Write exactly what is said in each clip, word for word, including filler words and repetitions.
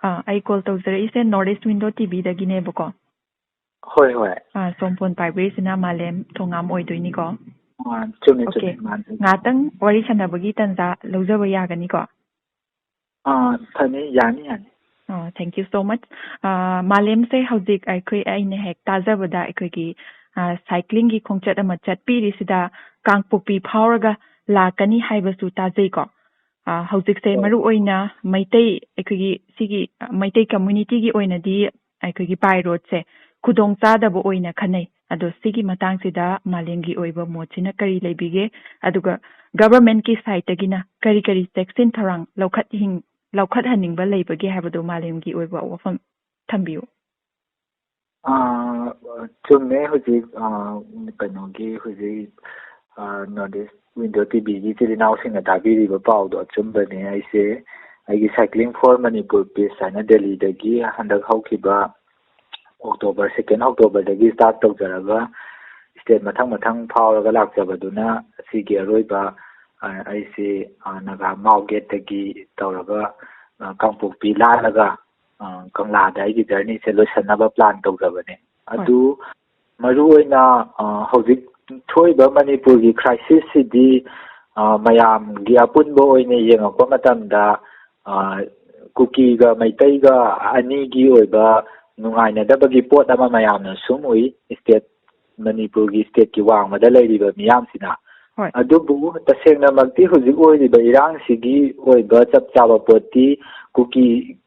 ꯑꯥ, ꯑꯩ ꯀꯣꯜ ꯇꯧꯖꯔꯛꯏꯁꯦ north east window ꯇꯤꯚꯤꯗꯒꯤꯅꯦꯕꯀꯣ꯫ ꯍꯣꯏ, ꯍꯣꯏ꯫ ꯑꯥ, ꯁꯣꯝ ꯐꯣꯟ ꯄꯥꯏꯕꯤꯔꯤꯁꯤꯅ ꯃꯥꯂꯦꯝ ꯊꯣꯉꯥꯝ ꯑꯣꯏꯗꯣꯏꯅꯤꯀꯣ꯫ ꯑꯥ, ꯆꯨꯝꯃꯦ, ꯑꯣꯀꯦ꯫ ꯆꯨꯝꯃꯦ, ꯃꯥꯅꯦ꯫ ꯉꯥꯏꯍꯥꯛꯇꯪ ꯋꯥꯔꯤ ꯁꯥꯟꯅꯕꯒꯤ ꯇꯥꯟꯖꯥ ꯂꯧꯖꯕ ꯌꯥꯒꯅꯤꯀꯣ? ꯑꯥ, ꯐꯅꯤ, ꯌꯥꯅꯤ, ꯌꯥꯅꯤ꯫ ꯑꯣ, thank you so much꯫ ꯑꯥ, ꯃꯥꯂꯦꯝꯁꯦ ꯍꯧꯖꯤꯛ ꯑꯩꯈꯣꯏ, ꯑꯩꯅ ꯍꯦꯛ ꯇꯥꯖꯕꯗ ꯑꯩꯈꯣꯏꯒꯤ, ꯑꯥ, ꯁꯥꯏꯀ꯭ꯂꯤꯡꯒꯤ ꯈꯣꯡꯆꯠ ꯑꯃ ꯆꯠꯄꯤꯔꯤꯁꯤꯗ ꯀꯥꯡꯄꯣꯛꯄꯤ ꯐꯥꯎꯔꯒ ꯂꯥꯛꯀꯅꯤ ꯍꯥꯏꯕꯁꯨ ꯇꯥꯖꯩꯀꯣ꯫ ꯑꯥ, ꯍꯧꯖꯤꯛꯁꯦ ꯍꯣꯏ꯫ ꯃꯔꯨ ꯑꯣꯏꯅ ꯃꯩꯇꯩ, ꯑꯩꯈꯣꯏꯒꯤ ꯁꯤꯒꯤ, ꯑꯥ, ꯃꯩꯇꯩ ꯀꯝꯃ꯭ꯌꯨꯅꯤꯇꯤꯒꯤ ꯑꯣꯏꯅꯗꯤ ꯑꯩꯈꯣꯏꯒꯤ by roadꯁꯦ ꯈꯨꯗꯣꯡ ꯆꯥꯗꯕ ꯑꯣꯏꯅ ꯈꯟꯅꯩ꯫ ꯑꯗꯣ ꯁꯤꯒꯤ ꯃꯇꯥꯡꯁꯤꯗ ꯃꯥꯂꯦꯝꯒꯤ ꯑꯣꯏꯕ ꯃꯣꯠꯁꯤꯅ ꯀꯔꯤ ꯂꯩꯕꯤꯒꯦ? ꯑꯗꯨꯒ governmentꯀꯤ sideꯇꯒꯤꯅ ꯀꯔꯤ ꯀꯔꯤ ꯆꯦꯛꯁꯤꯟ ꯊꯧꯔꯥꯡ ꯂꯧꯈꯠ-, ꯂꯧꯈꯠꯍꯟꯅꯤꯡꯕ ꯂꯩꯕꯒꯦ ꯍꯥꯏꯕꯗꯨ ꯃꯥꯂꯦꯝꯒꯤ ꯑꯣꯏꯕ ꯋꯥꯐꯝ ꯊꯝꯕꯤꯌꯨ꯫ ꯑꯥ, ꯆꯨꯝꯃꯦ꯫ ꯍꯧꯖꯤꯛ, ꯑꯥ, ꯀꯩꯅꯣꯒꯤ ꯍꯧꯖꯤꯛ, ꯑꯥ, ꯅꯣꯔꯠ ꯏꯁ ꯋꯤꯟꯗꯣ ꯇꯤꯚꯤꯒꯤ ꯏꯆꯤꯜ ꯏꯅꯥꯎꯁꯤꯡꯅ ꯇꯥꯕꯤꯔꯤꯕ ꯄꯥꯎꯗꯣ ꯑꯆꯨꯝꯕꯅꯦ꯫ ꯑꯩꯁꯦ ꯑꯩꯒꯤ Cycling for Manipur page ꯍꯥꯏꯅ ꯗꯦꯜꯂꯤꯗꯒꯤ ꯍꯟꯗꯛ ꯍꯧꯈꯤꯕ ꯑꯣꯛꯇꯣꯕꯔ, second ꯑꯣꯛꯇꯣꯕꯔꯗꯒꯤ start ꯇꯧꯖꯔꯒ state ꯃꯊꯪ ꯃꯊꯪ ꯐꯥꯎꯔꯒ ꯂꯥꯛꯆꯕꯗꯨꯅ ꯁꯤꯒꯤ ꯑꯔꯣꯏꯕ, ꯑꯥ, ꯑꯩꯁꯤ, ꯑꯥ, ꯅꯥꯒꯥ ꯃꯥꯎ ꯒꯦꯠꯇꯒꯤ ꯇꯧꯔꯒ, ꯑꯥ, ꯀꯥꯡꯄꯣꯛꯄꯤ ꯂꯥꯜꯂꯒ, ꯑꯥ, ꯀꯪꯂꯥꯗ ꯑꯩꯒꯤ journeyꯁꯦ ꯂꯣꯏꯁꯟꯅꯕ plan ꯇꯧꯖꯕꯅꯦ꯫ ꯑꯗꯨ ꯃꯔꯨꯑꯣꯏꯅ, ꯑꯥ, ꯍꯧꯖꯤꯛ ꯊꯣꯛꯏꯕ ꯃꯅꯤꯄꯨꯔꯒꯤ crisisꯁꯤꯗꯤ, ꯑꯥ, ꯃꯌꯥꯝꯒꯤ ꯑꯄꯨꯟꯕ ꯑꯣꯏꯅ ꯌꯦꯡꯉꯛꯄ ꯃꯇꯝꯗ, ꯑꯥ, ꯀꯨꯀꯤꯒ ꯃꯩꯇꯩꯒ ꯑꯅꯤꯒꯤ ꯑꯣꯏꯕ ꯅꯨꯡꯉꯥꯏꯅꯗꯕꯒꯤ ꯄꯣꯠ ꯑꯃ ꯃꯌꯥꯝꯅ ꯁꯨꯝ ꯎꯏ, state, ꯃꯅꯤꯄꯨꯔꯒꯤ stateꯀꯤ ꯋꯥꯡꯃꯗ ꯂꯩꯔꯤꯕ ꯃꯤꯌꯥꯝꯁꯤꯅ꯫ ꯍꯣꯏ꯫ ꯑꯗꯨꯕꯨ ꯇꯁꯦꯡꯅꯃꯛꯇꯤ ꯍꯧꯖꯤꯛ ꯑꯣꯏꯔꯤꯕ ꯏꯔꯥꯡꯁꯤꯒꯤ ꯑꯣꯏꯕ ꯆꯞ ꯆꯥꯕ ꯄꯣꯠꯇꯤ ꯀꯨꯀꯤ,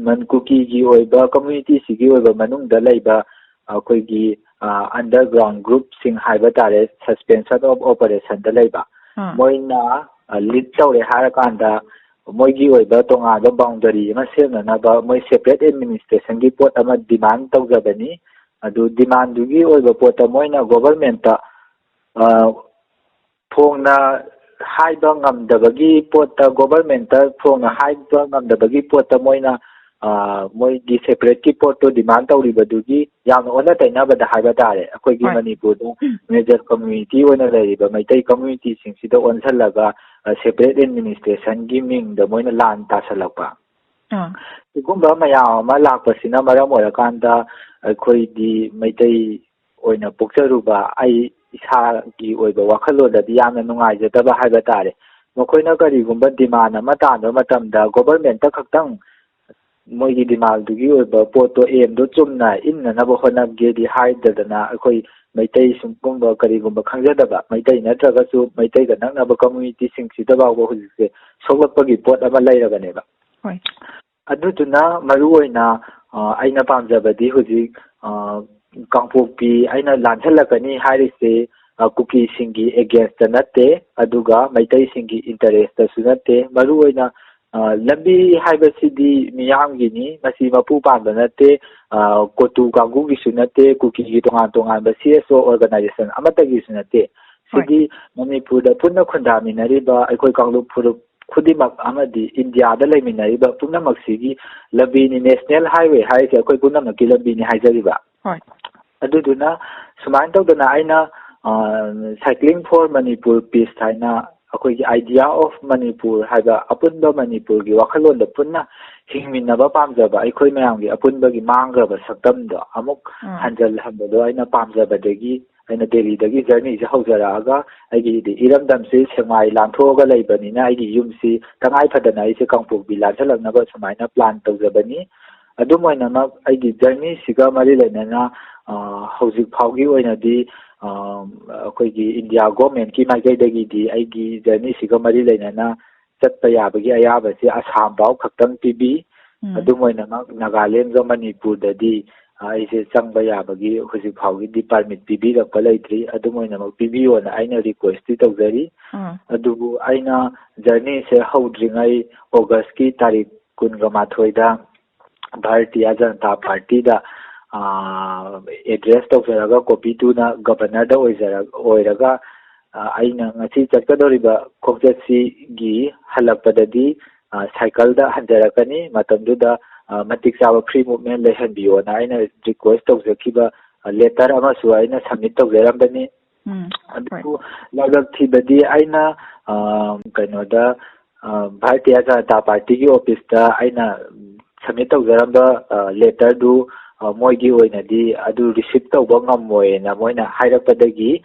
ꯃꯟ-, ꯀꯨꯀꯤꯒꯤ ꯑꯣꯏꯕ communityꯁꯤꯒꯤ ꯑꯣꯏꯕ ꯃꯅꯨꯡꯗ ꯂꯩꯕ ꯑꯩꯈꯣꯏꯒꯤ, ꯑ, underground groupꯁꯤꯡ ꯍꯥꯏꯕ ꯇꯥꯔꯦ, suspension of operationꯗ ꯂꯩꯕ, ꯑꯥ꯫ ꯃꯣꯏꯅ, ꯑ, lead ꯇꯧꯔꯦ ꯍꯥꯏꯔꯀꯥꯟꯗ ꯃꯣꯏꯒꯤ ꯑꯣꯏꯕ ꯇꯣꯉꯥꯟꯕ boundary ꯑꯃ ꯁꯦꯝꯅꯅꯕ ꯃꯣꯏ separate administrationꯒꯤ ꯄꯣꯠ ꯑꯃ demand ꯇꯧꯖꯕꯅꯤ꯫ ꯑꯗꯨ demandꯗꯨꯒꯤ ꯑꯣꯏꯕ ꯄꯣꯠꯇ ꯃꯣꯏꯅ governmentꯇ, ꯑ, ꯐꯣꯡꯅ ꯍꯥꯏꯕ ꯉꯝꯗꯕꯒꯤ ꯄꯣꯠꯇ, governmentꯇ ꯐꯣꯡꯅ ꯍꯥꯏꯕ ꯉꯝꯗꯕꯒꯤ ꯄꯣꯠꯇ ꯃꯣꯏꯅ, ꯑ, ꯃꯣꯏꯒꯤ separateꯀꯤ ꯄꯣꯠꯇꯣ demand ꯇꯧꯔꯤꯕꯗꯨꯒꯤ ꯌꯥꯝꯅ ꯑꯣꯟꯅ ꯇꯩꯅꯕꯗ ꯍꯥꯏꯕ ꯇꯥꯔꯦ, ꯑꯩꯈꯣꯏꯒꯤ ꯍꯣꯏ꯫ ꯃꯅꯤꯄꯨꯔꯗ major community ꯑꯣꯏꯅ ꯂꯩꯔꯤꯕ ꯃꯩꯇꯩ communityꯁꯤꯡꯁꯤꯗ ꯑꯣꯟꯁꯤꯜꯂꯒ, ꯑ, separate administrationꯒꯤ ꯃꯤꯡꯗ ꯃꯣꯏꯅ ꯂꯥꯟ ꯇꯥꯁꯜꯂꯛꯄ꯫ ꯑꯥ꯫ ꯁꯤꯒꯨꯝꯕ ꯃꯌꯥꯝ ꯑꯃ ꯂꯥꯛꯄꯁꯤꯅ ꯃꯔꯝ ꯑꯣꯏꯔꯀꯥꯟꯗ ꯑꯩꯈꯣꯏꯗꯤ ꯃꯩꯇꯩ ꯑꯣꯏꯅ ꯄꯣꯛꯆꯔꯨꯕ ꯑꯩ ꯏꯁꯥꯒꯤ ꯑꯣꯏꯕ ꯋꯥꯈꯜꯂꯣꯟꯗꯗꯤ ꯌꯥꯝꯅ ꯅꯨꯡꯉꯥꯏꯖꯗꯕ ꯍꯥꯏꯕ ꯇꯥꯔꯦ꯫ ꯃꯈꯣꯏꯅ ꯀꯔꯤꯒꯨꯝꯕ demand ꯑꯃ ꯇꯥꯟꯕ ꯃꯇꯝꯗ government ꯈꯛꯇꯪ ꯃꯣꯏꯒꯤ demandꯗꯨꯒꯤ ꯑꯣꯏꯕ ꯄꯣꯠꯇꯣ, aimꯗꯣ ꯆꯨꯝꯅ ꯏꯟꯅꯅꯕ ꯍꯣꯠꯅꯒꯦꯗꯤ ꯍꯥꯏꯗꯗꯅ ꯑꯩꯈꯣꯏ ꯃꯩꯇꯩ ꯁꯨꯝꯒꯨꯝꯕ ꯀꯔꯤꯒꯨꯝꯕ ꯈꯪꯖꯗꯕ ꯃꯩꯇꯩ ꯅꯠꯇ꯭ꯔꯒꯁꯨ ꯃꯩꯇꯩꯒ ꯅꯛꯅꯕ communityꯁꯤꯡꯁꯤꯗ ꯐꯥꯎꯕ ꯍꯧꯖꯤꯛꯁꯦ ꯁꯣꯛꯂꯛꯄꯒꯤ ꯄꯣꯠ ꯑꯃ ꯂꯩꯔꯕꯅꯦꯕ꯫ ꯍꯣꯏ꯫ ꯑꯗꯨꯗꯨꯅ ꯃꯔꯨꯑꯣꯏꯅ, ꯑ, ꯑꯩꯅ ꯄꯥꯝꯖꯕꯗꯤ ꯍꯧꯖꯤꯛ, ꯑ, ꯀꯥꯡꯄꯣꯛꯄꯤ ꯑꯩꯅ ꯂꯥꯟꯁꯜꯂꯛꯀꯅꯤ ꯍꯥꯏꯔꯤꯁꯦ, ꯑ, ꯀꯨꯀꯤꯁꯤꯡꯒꯤ againstꯇ ꯅꯠꯇꯦ, ꯑꯗꯨꯒ ꯃꯩꯇꯩꯁꯤꯡꯒꯤ interestꯇꯁꯨ ꯅꯠꯇꯦ꯫ ꯃꯔꯨꯑꯣꯏꯅ, ꯑ, ꯂꯝꯕꯤ ꯍꯥꯏꯕꯁꯤꯗꯤ ꯃꯤꯌꯥꯝꯒꯤꯅꯤ, ꯃꯁꯤ ꯃꯄꯨ ꯄꯥꯟꯕ ꯅꯠꯇꯦ, ꯑ, ꯀꯣꯇꯨ ꯀꯥꯡꯕꯨꯒꯤꯁꯨ ꯅꯠꯇꯦ, ꯀꯨꯀꯤꯒꯤ ꯇꯣꯉꯥꯟ ꯇꯣꯉꯥꯟꯕ CSO organization ꯑꯃꯠꯇꯒꯤꯁꯨ ꯅꯠꯇꯦ꯫ ꯍꯣꯏ꯫ ꯁꯤꯗꯤ ꯃꯅꯤꯄꯨꯔꯗ ꯄꯨꯟꯅ ꯈꯨꯟꯗꯥꯃꯤꯟꯅꯔꯤꯕ ꯑꯩꯈꯣꯏ ꯀꯥꯡꯂꯨꯞ ꯐꯨꯔꯨꯞ ꯈꯨꯗꯤꯡꯃꯛ ꯑꯃꯗꯤ ꯏꯟꯗꯤꯌꯥꯗ ꯂꯩꯃꯤꯟꯅꯔꯤꯕ ꯄꯨꯝꯅꯃꯛꯁꯤꯒꯤ ꯂꯝꯕꯤꯅꯤ꯫ National Highway ꯍꯥꯏꯔꯤꯁꯦ ꯑꯩꯈꯣꯏ ꯄꯨꯝꯅꯃꯛꯀꯤ ꯂꯝꯕꯤꯅꯤ ꯍꯥꯏꯖꯔꯤꯕ꯫ ꯍꯣꯏ꯫ ꯑꯗꯨꯗꯨꯅ ꯁꯨꯃꯥꯏꯅ ꯇꯧꯗꯅ ꯑꯩꯅ, ꯑ, Cycling for Manipur Peace ꯍꯥꯏꯅ ꯑꯩꯈꯣꯏꯒꯤ Idea of Manipur ꯍꯥꯏꯕ ꯑꯄꯨꯟꯕ ꯃꯅꯤꯄꯨꯔꯒꯤ ꯋꯥꯈꯜꯂꯣꯟꯗ ꯄꯨꯟꯅ ꯍꯤꯡꯃꯤꯟꯅꯕ ꯄꯥꯝꯖꯕ ꯑꯩꯈꯣꯏ ꯃꯌꯥꯝꯒꯤ ꯑꯄꯨꯟꯕꯒꯤ ꯃꯥꯡꯈ꯭ꯔꯕ ꯁꯛꯇꯝꯗꯣ ꯑꯃꯨꯛ ꯎꯝ꯫ ꯍꯟꯖꯤꯜꯍꯟꯕꯗꯣ ꯑꯩꯅ ꯄꯥꯝꯖꯕꯗꯒꯤ ꯑꯩꯅ ꯗꯦꯜꯂꯤꯗꯒꯤ journeyꯁꯦ ꯍꯧꯖꯔꯛꯑꯒ ꯑꯩꯒꯤꯗꯤ ꯏꯔꯝꯗꯝꯁꯤ ꯁꯦꯛꯃꯥꯏ ꯂꯥꯟꯊꯣꯛꯑꯒ ꯂꯩꯕꯅꯤꯅ ꯑꯩꯒꯤ ꯌꯨꯝꯁꯤ ꯇꯉꯥꯏ ꯐꯗꯅ ꯑꯩꯁꯦ ꯀꯥꯡꯄꯣꯛꯄꯤ ꯂꯥꯟꯁꯤꯜꯂꯛꯅꯕ ꯁꯨꯃꯥꯏꯅ plan ꯇꯧꯖꯕꯅꯤ꯫ ꯑꯗꯨꯝ ꯑꯣꯏꯅꯃꯛ ꯑꯩꯒꯤ journeyꯁꯤꯒ ꯃꯔꯤ ꯂꯩꯅꯅ, ꯑ, ꯍꯧꯖꯤꯛ ꯐꯥꯎꯒꯤ ꯑꯣꯏꯅꯗꯤ, ꯑ, ꯑꯩꯈꯣꯏꯒꯤ ꯏꯟꯗꯤꯌꯥ governmentꯀꯤ ꯃꯥꯏꯀꯩꯗꯒꯤꯗꯤ ꯑꯩꯒꯤ journeyꯁꯤꯒ ꯃꯔꯤ ꯂꯩꯅꯅ ꯆꯠꯄ ꯌꯥꯕꯒꯤ ꯑꯌꯥꯕꯁꯤ ꯑꯁꯥꯝ ꯐꯥꯎ ꯈꯛꯇꯪ ꯄꯤꯕꯤ꯫ ꯎꯝ꯫ ꯑꯗꯨꯝ ꯑꯣꯏꯅꯃꯛ ꯅꯥꯒꯥꯂꯦꯟꯒ ꯃꯅꯤꯄꯨꯔꯗꯗꯤ, ꯑ, ꯑꯩꯁꯦ ꯆꯪꯕ ꯌꯥꯕꯒꯤ ꯍꯧꯖꯤꯛ ꯐꯥꯎꯒꯤꯗꯤ permit ꯄꯤꯕꯤꯔꯛꯄ ꯂꯩꯇ꯭ꯔꯤ꯫ ꯑꯗꯨꯝ ꯑꯣꯏꯅꯃꯛ ꯄꯤꯕꯤꯌꯣꯅ ꯑꯩꯅ requestꯇꯤ ꯇꯧꯖꯔꯤ꯫ ꯑꯥ꯫ ꯑꯗꯨꯕꯨ ꯑꯩꯅ journeyꯁꯦ ꯍꯧꯗ꯭ꯔꯤꯉꯩ Augustꯀꯤ ꯇꯥꯔꯤꯛ ꯀꯨꯟꯒ ꯃꯥꯊꯣꯏꯗ ꯚꯥꯔꯇꯤꯌꯥ ꯖꯅꯇꯥ ꯄꯥꯔꯇꯤꯗ, ꯑ, address ꯇꯧꯖꯔꯒ copy ꯇꯨꯅ governorꯗ ꯑꯣꯏꯖꯔ-, ꯑꯣꯏꯔꯒ, ꯑ, ꯑꯩꯅ ꯉꯁꯤ ꯆꯠꯀꯗꯧꯔꯤꯕ ꯈꯣꯡꯆꯠꯁꯤꯒꯤ ꯍꯜꯂꯛꯄꯗꯗꯤ, ꯑ, cycleꯗ ꯍꯟꯖꯔꯛꯀꯅꯤ꯫ ꯃꯇꯝꯗꯨꯗ, ꯑ, ꯃꯇꯤꯛ ꯆꯥꯕ free movement ꯂꯩꯍꯟꯕꯤꯌꯣꯅ ꯑꯩꯅ request ꯇꯧꯖꯈꯤꯕ, ꯑ, letter ꯑꯃꯁꯨ ꯑꯩꯅ submit ꯇꯧꯖꯔꯝꯕꯅꯤ꯫ ꯎꯝ꯫ ꯑꯗꯨꯕꯨ ꯂꯥꯏꯕꯛ ꯊꯤꯕꯗꯤ ꯑꯩꯅ, ꯑ, ꯀꯩꯅꯣꯗ ꯚꯥꯔꯇꯤꯌꯥ ꯖꯅꯇꯥ ꯄꯥꯔꯇꯤꯒꯤ ꯑꯣꯐꯤꯁꯇ ꯑꯩꯅ ꯁꯕꯃꯤꯠ ꯇꯧꯖꯔꯝꯕ ꯂꯦꯇꯔꯗꯨ ꯃꯣꯏꯒꯤ ꯑꯣꯏꯅꯗꯤ ꯑꯗꯨ ꯔꯤꯁꯤꯞ ꯇꯧꯕ ꯉꯝꯃꯣꯏꯅ ꯃꯣꯏꯅ ꯍꯥꯏꯔꯛꯄꯗꯒꯤ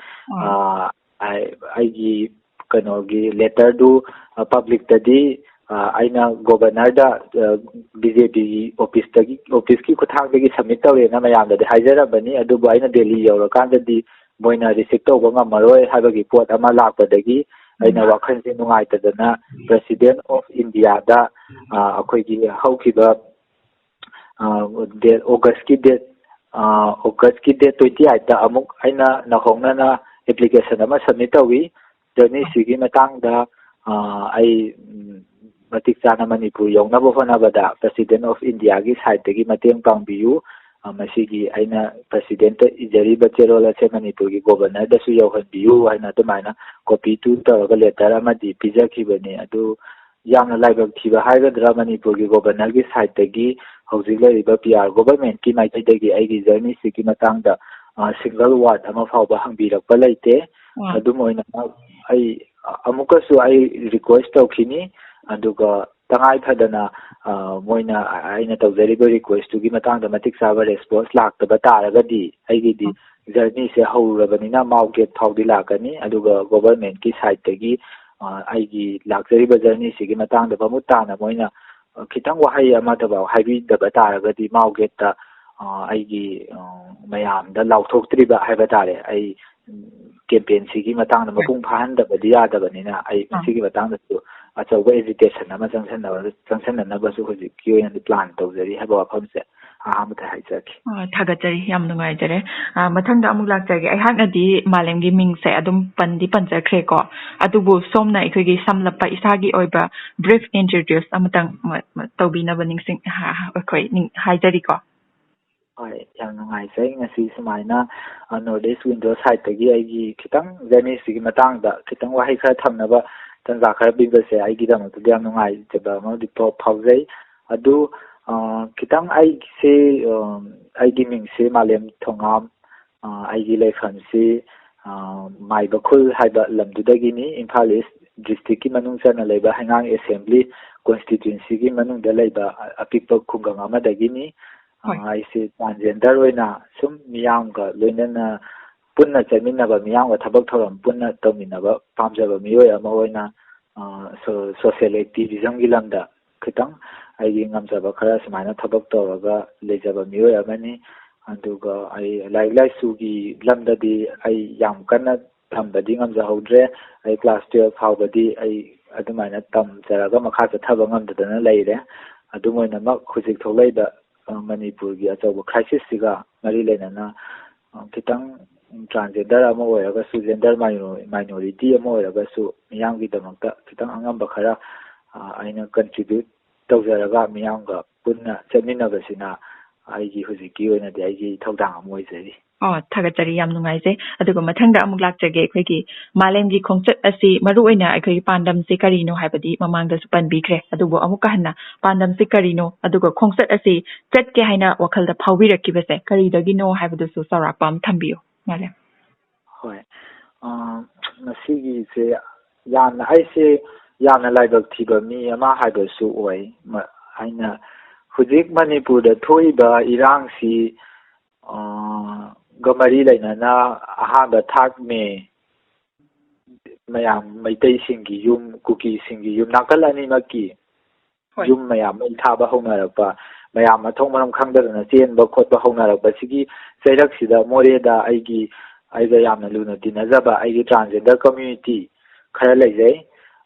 ꯑꯩꯒꯤ ꯀꯩꯅꯣꯒꯤ ꯂꯦꯇꯔꯗꯨ ꯄꯕ꯭ꯂꯤꯛꯇꯗꯤ ꯑꯩꯅ ꯒꯣꯕꯔꯅꯔꯗ ꯕꯤ ꯖꯦ ꯄꯤꯒꯤ ꯑꯣꯐꯤꯁꯇꯒꯤ ꯑꯣꯐꯤꯁꯀꯤ ꯈꯨꯠꯊꯥꯡꯗꯒꯤ ꯁꯕꯃꯤꯠ ꯇꯧꯔꯦꯅ ꯃꯌꯥꯝꯗꯗꯤ ꯍꯥꯏꯖꯔꯝꯕꯅꯤ꯫ ꯑꯗꯨꯕꯨ ꯑꯩꯅ ꯗꯦꯜꯂꯤ ꯌꯧꯔꯀꯥꯟꯗꯗꯤ ꯃꯣꯏꯅ ꯔꯤꯁꯤꯞ ꯇꯧꯕ ꯉꯝꯃꯔꯣꯏ ꯍꯥꯏꯕꯒꯤ ꯄꯣꯠ ꯑꯃ ꯂꯥꯛꯄꯗꯒꯤ ꯑꯩꯅ ꯋꯥꯈꯜꯁꯦ ꯅꯨꯡꯉꯥꯏꯇꯗꯅ President of Indiaꯗ ꯑꯩꯈꯣꯏꯒꯤ ꯍꯧꯈꯤꯕ ꯗꯦꯠ ꯑꯣꯒꯁꯀꯤ ꯗꯦꯠ ꯑꯣꯒꯁꯀꯤ ꯗꯦꯠ ꯇ꯭ꯋꯦꯟꯇꯤ ꯑꯩꯠꯇ ꯑꯃꯨꯛ ꯑꯩꯅ ꯅꯧꯍꯧꯅꯅ ꯑꯦꯄ꯭ꯂꯤꯀꯦꯁꯟ ꯑꯃ ꯁꯕꯃꯤꯠ ꯇꯧꯏ꯫ ꯖꯔꯅꯤꯁꯤꯒꯤ ꯃꯇꯥꯡꯗ ꯑꯩ ꯃꯇꯤꯛ ꯆꯥꯅ ꯃꯅꯤꯄꯨꯔ ꯌꯧꯅꯕ ꯍꯣꯠꯅꯕꯗ President of Indiaꯒꯤ ꯁꯥꯏꯠꯇꯒꯤ ꯃꯇꯦꯡ ꯄꯥꯡꯕꯤꯌꯨ꯫ ꯃꯁꯤꯒꯤ ꯑꯩꯅ Presidentꯇ ꯏꯖꯔꯤꯕ ꯆꯦꯔꯣꯜ ꯑꯁꯦ ꯃꯅꯤꯄꯨꯔꯒꯤ ꯒꯣꯕꯔꯅꯔꯗꯁꯨ ꯌꯧꯍꯟꯕꯤꯌꯨ ꯍꯥꯏꯅ ꯑꯗꯨꯃꯥꯏꯅ ꯀꯣꯄꯤ ꯇꯨ ꯇꯧꯔꯒ ꯂꯦꯇꯔ ꯑꯃꯗꯤ ꯄꯤꯖꯈꯤꯕꯅꯤ꯫ ꯑꯗꯨ ꯌꯥꯝꯅ ꯂꯥꯏꯕꯛ ꯊꯤꯕ ꯍꯥꯏꯒꯗ꯭ꯔꯥ, ꯃꯅꯤꯄꯨꯔꯒꯤ ꯒꯣꯕꯔꯅꯔꯒꯤ ꯁꯥꯏꯠꯇꯒꯤ ꯍꯧꯖꯤꯛ ꯂꯩꯔꯤꯕ ꯄꯤ ꯑꯥꯔ ꯒꯣꯕꯔꯃꯦꯟꯠꯀꯤ ꯃꯥꯏꯀꯩꯗꯒꯤ ꯑꯩꯒꯤ ꯖꯔꯅꯤꯁꯤꯒꯤ ꯃꯇꯥꯡꯗ ꯁꯤꯡꯒꯜ ꯋꯥꯔꯗ ꯑꯃ ꯐꯥꯎꯕ ꯍꯪꯕꯤꯔꯛꯄ ꯂꯩꯇꯦ꯫ ꯑꯗꯨꯝ ꯑꯣꯏꯅꯃꯛ ꯑꯩ ꯑꯃꯨꯛꯀꯁꯨ ꯑꯩ ꯔꯤꯀ꯭ꯋꯦꯁ ꯇꯧꯈꯤꯅꯤ, ꯑꯗꯨꯒ ꯇꯉꯥꯏ ꯐꯗꯅ ꯃꯣꯏꯅ ꯑꯩꯅ ꯇꯧꯖꯔꯤꯕ ꯔꯤꯀ꯭ꯋꯦꯁꯇꯨꯒꯤ ꯃꯇꯥꯡꯗ ꯃꯇꯤꯛ ꯆꯥꯕ ꯔꯦꯁꯄꯣꯟꯁ ꯂꯥꯛꯇꯕ ꯇꯥꯔꯒꯗꯤ ꯑꯩꯒꯤꯗꯤ ꯖꯔꯅꯤꯁꯦ ꯍꯧꯔꯨꯔꯕꯅꯤꯅ ꯃꯥꯎꯒꯦꯠ ꯐꯥꯎꯗꯤ ꯂꯥꯛꯀꯅꯤ꯫ ꯑꯗꯨꯒ ꯒꯣꯕꯔꯃꯦꯟꯠꯀꯤ ꯁꯥꯏꯠꯇꯒꯤ ꯑꯩꯒꯤ ꯂꯥꯛꯆꯔꯤꯕ ꯖꯔꯅꯤꯁꯤꯒꯤ ꯃꯇꯥꯡꯗ ꯃꯃꯨꯠ ꯇꯥꯅ ꯃꯣꯏꯅ ꯈꯤꯇꯪ ꯋꯥꯍꯩ ꯑꯃꯠꯇꯐꯥꯎ ꯍꯥꯏꯕꯤꯗꯕ ꯇꯥꯔꯒꯗꯤ ꯃꯥꯎꯒꯦꯠꯇ ꯑꯩꯒꯤ ꯃꯌꯥꯝꯗ ꯂꯥꯎꯊꯣꯛꯇ꯭ꯔꯤꯕ ꯍꯥꯏꯕ ꯇꯥꯔꯦ꯫ ꯑꯩ ꯀꯦꯝꯄꯦꯟꯁꯤꯒꯤ ꯃꯇꯥꯡꯗ ꯃꯄꯨꯡ ꯐꯥꯍꯟꯗꯕꯗꯤ ꯌꯥꯗꯕꯅꯤꯅ ꯑꯩ ꯃꯁꯤꯒꯤ ꯃꯇꯥꯡꯗꯁꯨ ꯑꯆꯧꯕ ꯑꯦꯖꯤꯇꯦꯁꯟ ꯑꯃ ꯆꯪꯁꯟꯅꯕ-, ꯆꯪꯁꯟꯅꯅꯕꯁꯨ ꯍꯧꯖꯤꯛꯀꯤ ꯑꯣꯏꯅꯗꯤ ꯄ꯭ꯂꯥꯟ ꯇꯧꯖꯔꯤ ꯍꯥꯏꯕ ꯋꯥꯐꯝꯁꯦ ꯑꯍꯥꯟꯕꯗ ꯍꯥꯏꯖꯒꯦ꯫ ꯑ, ꯊꯥꯒꯠꯆꯔꯤ, ꯌꯥꯝ ꯅꯨꯡꯉꯥꯏꯖꯔꯦ꯫ ꯑ, ꯃꯊꯪꯗ ꯑꯃꯨꯛ ꯂꯥꯛꯆꯒꯦ꯫ ꯑꯩꯍꯥꯛꯅꯗꯤ ꯃꯥꯂꯦꯝꯒꯤ ꯃꯤꯡꯁꯦ ꯑꯗꯨꯝ ꯄꯟꯗꯤ ꯄꯟꯖꯈ꯭ꯔꯦꯀꯣ, ꯑꯗꯨꯕꯨ ꯁꯣꯝꯅ ꯑꯩꯈꯣꯏꯒꯤ ꯁꯝꯂꯞꯄ ꯏꯁꯥꯒꯤ ꯑꯣꯏꯕ ꯕ꯭ꯔꯤꯐ ꯏꯟꯇ꯭ꯔꯣꯗ꯭ꯌꯨꯁ ꯑꯃꯇꯪ ꯃ-, ꯃ-, ꯇꯧꯕꯤꯅꯕ ꯅꯤꯡꯁꯤꯡ-, ꯍ-, ꯍ-, ꯑꯩꯈꯣꯏ ꯅꯤꯡ-, ꯍꯥꯏꯖꯔꯤꯀꯣ꯫ ꯍꯣꯏ, ꯌꯥꯝ ꯅꯨꯡꯉꯥꯏꯖꯩ ꯉꯁꯤ ꯁꯨꯃꯥꯏꯅ, ꯑ, ꯅꯣꯔꯠ ꯏꯁ ꯋꯤꯟꯗꯣ ꯁꯥꯏꯠꯇꯒꯤ ꯑꯩꯒꯤ ꯈꯤꯇꯪ ꯖꯔꯅꯤꯁꯤꯒꯤ ꯃꯇꯥꯡꯗ ꯈꯤꯇꯪ ꯋꯥꯍꯩ ꯈꯔ ꯊꯝꯅꯕ ꯇꯟꯖꯥ ꯈꯔ ꯄꯤꯕꯁꯦ ꯑꯩꯒꯤꯗꯃꯛꯇꯗꯤ ꯌꯥꯝ ꯅꯨꯡꯉꯥꯏꯖꯕ ꯑꯃꯗꯤ ꯐꯥꯎ-, ꯐꯥꯎꯖꯩ꯫ ꯑꯗꯨ, ꯑ, ꯈꯤꯇꯪ ꯑꯩꯁꯦ, ꯑ, ꯑꯩꯒꯤ ꯃꯤꯡꯁꯦ ꯃꯥꯂꯦꯝ ꯊꯣꯉꯥꯝ, ꯑ, ꯑꯩꯒꯤ ꯂꯩꯐꯝꯁꯤ, ꯑ, ꯃꯥꯏꯕꯈꯨꯜ ꯍꯥꯏꯕ ꯂꯝꯗꯨꯗꯒꯤꯅꯤ, ꯏꯝꯐꯥꯜ ꯏꯁ ꯗꯤꯁꯇ꯭ꯔꯤꯛꯀꯤ ꯃꯅꯨꯡ ꯆꯟꯅ ꯂꯩꯕ ꯍꯩꯉꯥꯡ ꯑꯦꯁꯦꯝꯕ꯭ꯂꯤ ꯀꯣꯟꯁꯇꯤꯇ꯭ꯋꯦꯟꯁꯤꯒꯤ ꯃꯅꯨꯡꯗ ꯂꯩꯕ ꯑꯄꯤꯛꯄ ꯈꯨꯡꯒꯪ ꯑꯃꯗꯒꯤꯅꯤ꯫ ꯑ, ꯍꯣꯏ꯫ ꯑꯩꯁꯦ ꯇ꯭ꯔꯥꯟꯁꯖꯦꯟꯗꯔ ꯑꯣꯏꯅ ꯁꯨꯝ ꯃꯤꯌꯥꯝꯒ ꯂꯣꯏꯅꯅ ꯄꯨꯟꯅ ꯆꯠꯃꯤꯟꯅꯕ, ꯃꯤꯌꯥꯝꯒ ꯊꯕꯛ ꯊꯧꯔꯝ ꯄꯨꯟꯅ ꯇꯧꯃꯤꯟꯅꯕ ꯄꯥꯝꯖꯕ ꯃꯤꯑꯣꯏ ꯑꯃ ꯑꯣꯏꯅ, ꯑ, ꯁꯣ-, ꯁꯣꯁꯤꯌꯦꯜ ꯑꯦꯛꯇꯤꯚꯤꯖꯝꯒꯤ ꯂꯝꯗ ꯈꯤꯇꯪ ꯑꯩꯒꯤ ꯉꯝꯖꯕ ꯈꯔ ꯁꯨꯃꯥꯏꯅ ꯊꯕꯛ ꯇꯧꯔꯒ ꯂꯩꯖꯕ ꯃꯤꯑꯣꯏ ꯑꯃꯅꯤ꯫ ꯑꯗꯨꯒ ꯑꯩ ꯂꯥꯏꯔꯤꯛ ꯂꯥꯏꯁꯨꯒꯤ ꯂꯝꯗꯗꯤ ꯑꯩ ꯌꯥꯝ ꯀꯟꯅ ꯇꯝꯕꯗꯤ ꯉꯝꯖꯍꯧꯗ꯭ꯔꯦ꯫ ꯑꯩ ꯀ꯭ꯂꯥꯁ ꯇꯨꯌꯦꯜꯐ ꯐꯥꯎꯕꯗꯤ ꯑꯩ ꯑꯗꯨꯃꯥꯏꯅ ꯇꯝꯖꯔꯒ ꯃꯈꯥ ꯆꯠꯊꯕ ꯉꯝꯗꯗꯅ ꯂꯩꯔꯦ꯫ ꯑꯗꯨꯝ ꯑꯣꯏꯅꯃꯛ ꯍꯧꯖꯤꯛ ꯊꯣꯛꯂꯛꯏꯕ, ꯑ, ꯃꯅꯤꯄꯨꯔꯒꯤ ꯑꯆꯧꯕ ꯀ꯭ꯔꯥꯏꯁꯤꯁꯁꯤꯒ ꯃꯔꯤ ꯂꯩꯅꯅ, ꯑ, ꯈꯤꯇꯪ ꯇ꯭ꯔꯥꯟꯁꯖꯦꯟꯗꯔ ꯑꯃ ꯑꯣꯏꯔꯒꯁꯨ, ꯖꯦꯟꯗꯔ ꯃꯥꯏꯅꯣ-, ꯃꯥꯏꯅꯣꯔꯤꯇꯤ ꯑꯃ ꯑꯣꯏꯔꯒꯁꯨ ꯃꯤꯌꯥꯝꯒꯤꯗꯃꯛꯇ ꯈꯤꯇꯪ ꯑꯉꯝꯕ ꯈꯔ, ꯑ, ꯑꯩꯅ ꯀꯟꯇ꯭ꯔꯤꯕ꯭ꯌꯨꯠ ꯇꯧꯖꯔꯒ ꯃꯤꯌꯥꯝꯒ ꯄꯨꯟꯅ ꯆꯠꯃꯤꯟꯅꯕꯁꯤꯅ ꯑꯩꯒꯤ ꯍꯧꯖꯤꯛꯀꯤ ꯑꯣꯏꯅꯗꯤ ꯑꯩꯒꯤ ꯏꯊꯧꯗꯥꯡ ꯑꯃ ꯑꯣꯏꯖꯔꯤ꯫ ꯑꯣ, ꯊꯥꯒꯠꯆꯔꯤ, ꯌꯥꯝ ꯅꯨꯡꯉꯥꯏꯖꯩ꯫ ꯑꯗꯨꯒ ꯃꯊꯪꯗ ꯑꯃꯨꯛ ꯂꯥꯛꯆꯒꯦ, ꯑꯩꯈꯣꯏꯒꯤ ꯃꯥꯂꯦꯝꯒꯤ ꯈꯣꯡꯆꯠ ꯑꯁꯤ ꯃꯔꯨꯑꯣꯏꯅ ꯑꯩꯈꯣꯏꯒꯤ ꯄꯥꯟꯗꯝꯁꯤ ꯀꯔꯤꯅꯣ ꯍꯥꯏꯕꯗꯤ ꯃꯃꯥꯡꯗꯁꯨ ꯄꯟꯕꯤꯈ꯭ꯔꯦ, ꯑꯗꯨꯕꯨ ꯑꯃꯨꯛꯀ ꯍꯟꯅ ꯄꯥꯟꯗꯝꯁꯤ ꯀꯔꯤꯅꯣ, ꯑꯗꯨꯒ ꯈꯣꯡꯆꯠ ꯑꯁꯤ ꯆꯠꯀꯦ ꯍꯥꯏꯅ ꯋꯥꯈꯜꯗ ꯐꯥꯎꯕꯤꯔꯛꯈꯤꯕꯁꯦ ꯀꯔꯤꯗꯒꯤꯅꯣ ꯍꯥꯏꯕꯗꯨꯁꯨ ꯆꯥꯎꯔꯥꯛꯄ ꯑꯃ ꯊꯝꯕꯤꯌꯨ, ꯃꯥꯂꯦꯝ꯫ ꯍꯣꯏ꯫ ꯑ, ꯃꯁꯤꯒꯤꯁꯦ ꯌꯥꯝꯅ, ꯑꯩꯁꯦ ꯌꯥꯝꯅ ꯂꯥꯏꯕꯛ ꯊꯤꯕ ꯃꯤ ꯑꯃ ꯍꯥꯏꯕꯁꯨ ꯑꯣꯏ꯫ ꯃ-, ꯑꯩꯅ ꯍꯧꯖꯤꯛ ꯃꯅꯤꯄꯨꯔꯗ ꯊꯣꯛꯏꯕ ꯏꯔꯥꯡꯁꯤ, ꯑ, ꯒ ꯃꯔꯤ ꯂꯩꯅꯅ ꯑꯍꯥꯟꯕ ꯊꯥꯔꯠ ꯃꯦ ꯃꯌꯥꯝ ꯃꯩꯇꯩꯁꯤꯡꯒꯤ ꯌꯨꯝ, ꯀꯨꯀꯤꯁꯤꯡꯒꯤ ꯌꯨꯝ, ꯅꯥꯀꯜ ꯑꯅꯤꯃꯛꯀꯤ ꯍꯣꯏ꯫ ꯌꯨꯝ ꯃꯌꯥꯝ ꯃꯩ ꯊꯥꯕ ꯍꯧꯅꯔꯛꯄ, ꯃꯌꯥꯝ ꯃꯊꯣꯡ ꯃꯔꯝ ꯈꯪꯗꯗꯅ ꯆꯦꯟꯕ ꯈꯣꯠꯄ ꯍꯧꯅꯔꯛꯄꯁꯤꯒꯤ ꯆꯩꯔꯛꯁꯤꯗ ꯃꯣꯔꯦꯗ ꯑꯩꯒꯤ, ꯑꯩꯒ ꯌꯥꯝꯅ ꯂꯨꯅ ꯇꯤꯟꯅꯖꯕ ꯑꯩꯒꯤ ꯇ꯭ꯔꯥꯟꯁꯖꯦꯟꯗꯔ ꯀꯝꯃ꯭ꯌꯨꯅꯤꯇꯤ ꯈꯔ ꯂꯩꯖꯩ꯫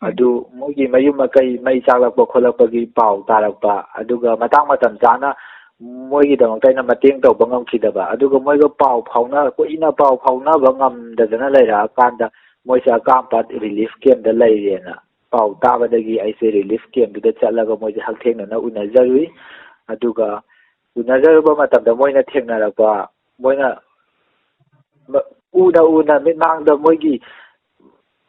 ꯍꯣꯏ꯫ ꯑꯗꯨ ꯃꯣꯏꯒꯤ ꯃꯌꯨꯝ ꯃꯀꯩ ꯃꯩ ꯆꯥꯛꯂꯛꯄ ꯈꯣꯠꯂꯛꯄꯒꯤ ꯄꯥꯎ ꯇꯥꯔꯛꯄ, ꯑꯗꯨꯒ ꯃꯇꯥꯡ ꯃꯇꯝ ꯆꯥꯅ ꯃꯣꯏꯒꯤꯗꯃꯛꯇ ꯑꯩꯅ ꯃꯇꯦꯡ ꯇꯧꯕ ꯉꯝꯈꯤꯗꯕ, ꯑꯗꯨꯒ ꯃꯣꯏꯒ ꯄꯥꯎ ꯐꯥꯎꯅ-, ꯀꯨꯏꯅ ꯄꯥꯎ ꯐꯥꯎꯅꯕ ꯉꯝꯗꯗꯅ ꯂꯩꯔꯛꯑꯀꯥꯟꯗ ꯃꯣꯏꯁꯦ ꯑꯀꯥꯝꯄꯥꯠ ꯔꯤꯂꯤꯐ ꯀꯦꯝꯗ ꯂꯩꯔꯦꯅ ꯄꯥꯎ ꯇꯥꯕꯗꯒꯤ ꯑꯩꯁꯦ ꯔꯤꯂꯤꯐ ꯀꯦꯝꯗꯨꯗ ꯆꯠꯂꯒ ꯃꯣꯏꯁꯦ ꯍꯛꯊꯦꯡꯅꯅ ꯎꯅꯖꯔꯨꯏ꯫ ꯑꯗꯨꯒ ꯎꯅꯖꯔꯨꯕ ꯃꯇꯝꯗ ꯃꯣꯏꯅ ꯊꯦꯡꯅꯔꯛꯄ, ꯃꯣꯏꯅ ꯃ-, ꯎꯅ ꯎꯅ ꯃꯤꯠꯃꯥꯡꯗ ꯃꯣꯏꯒꯤ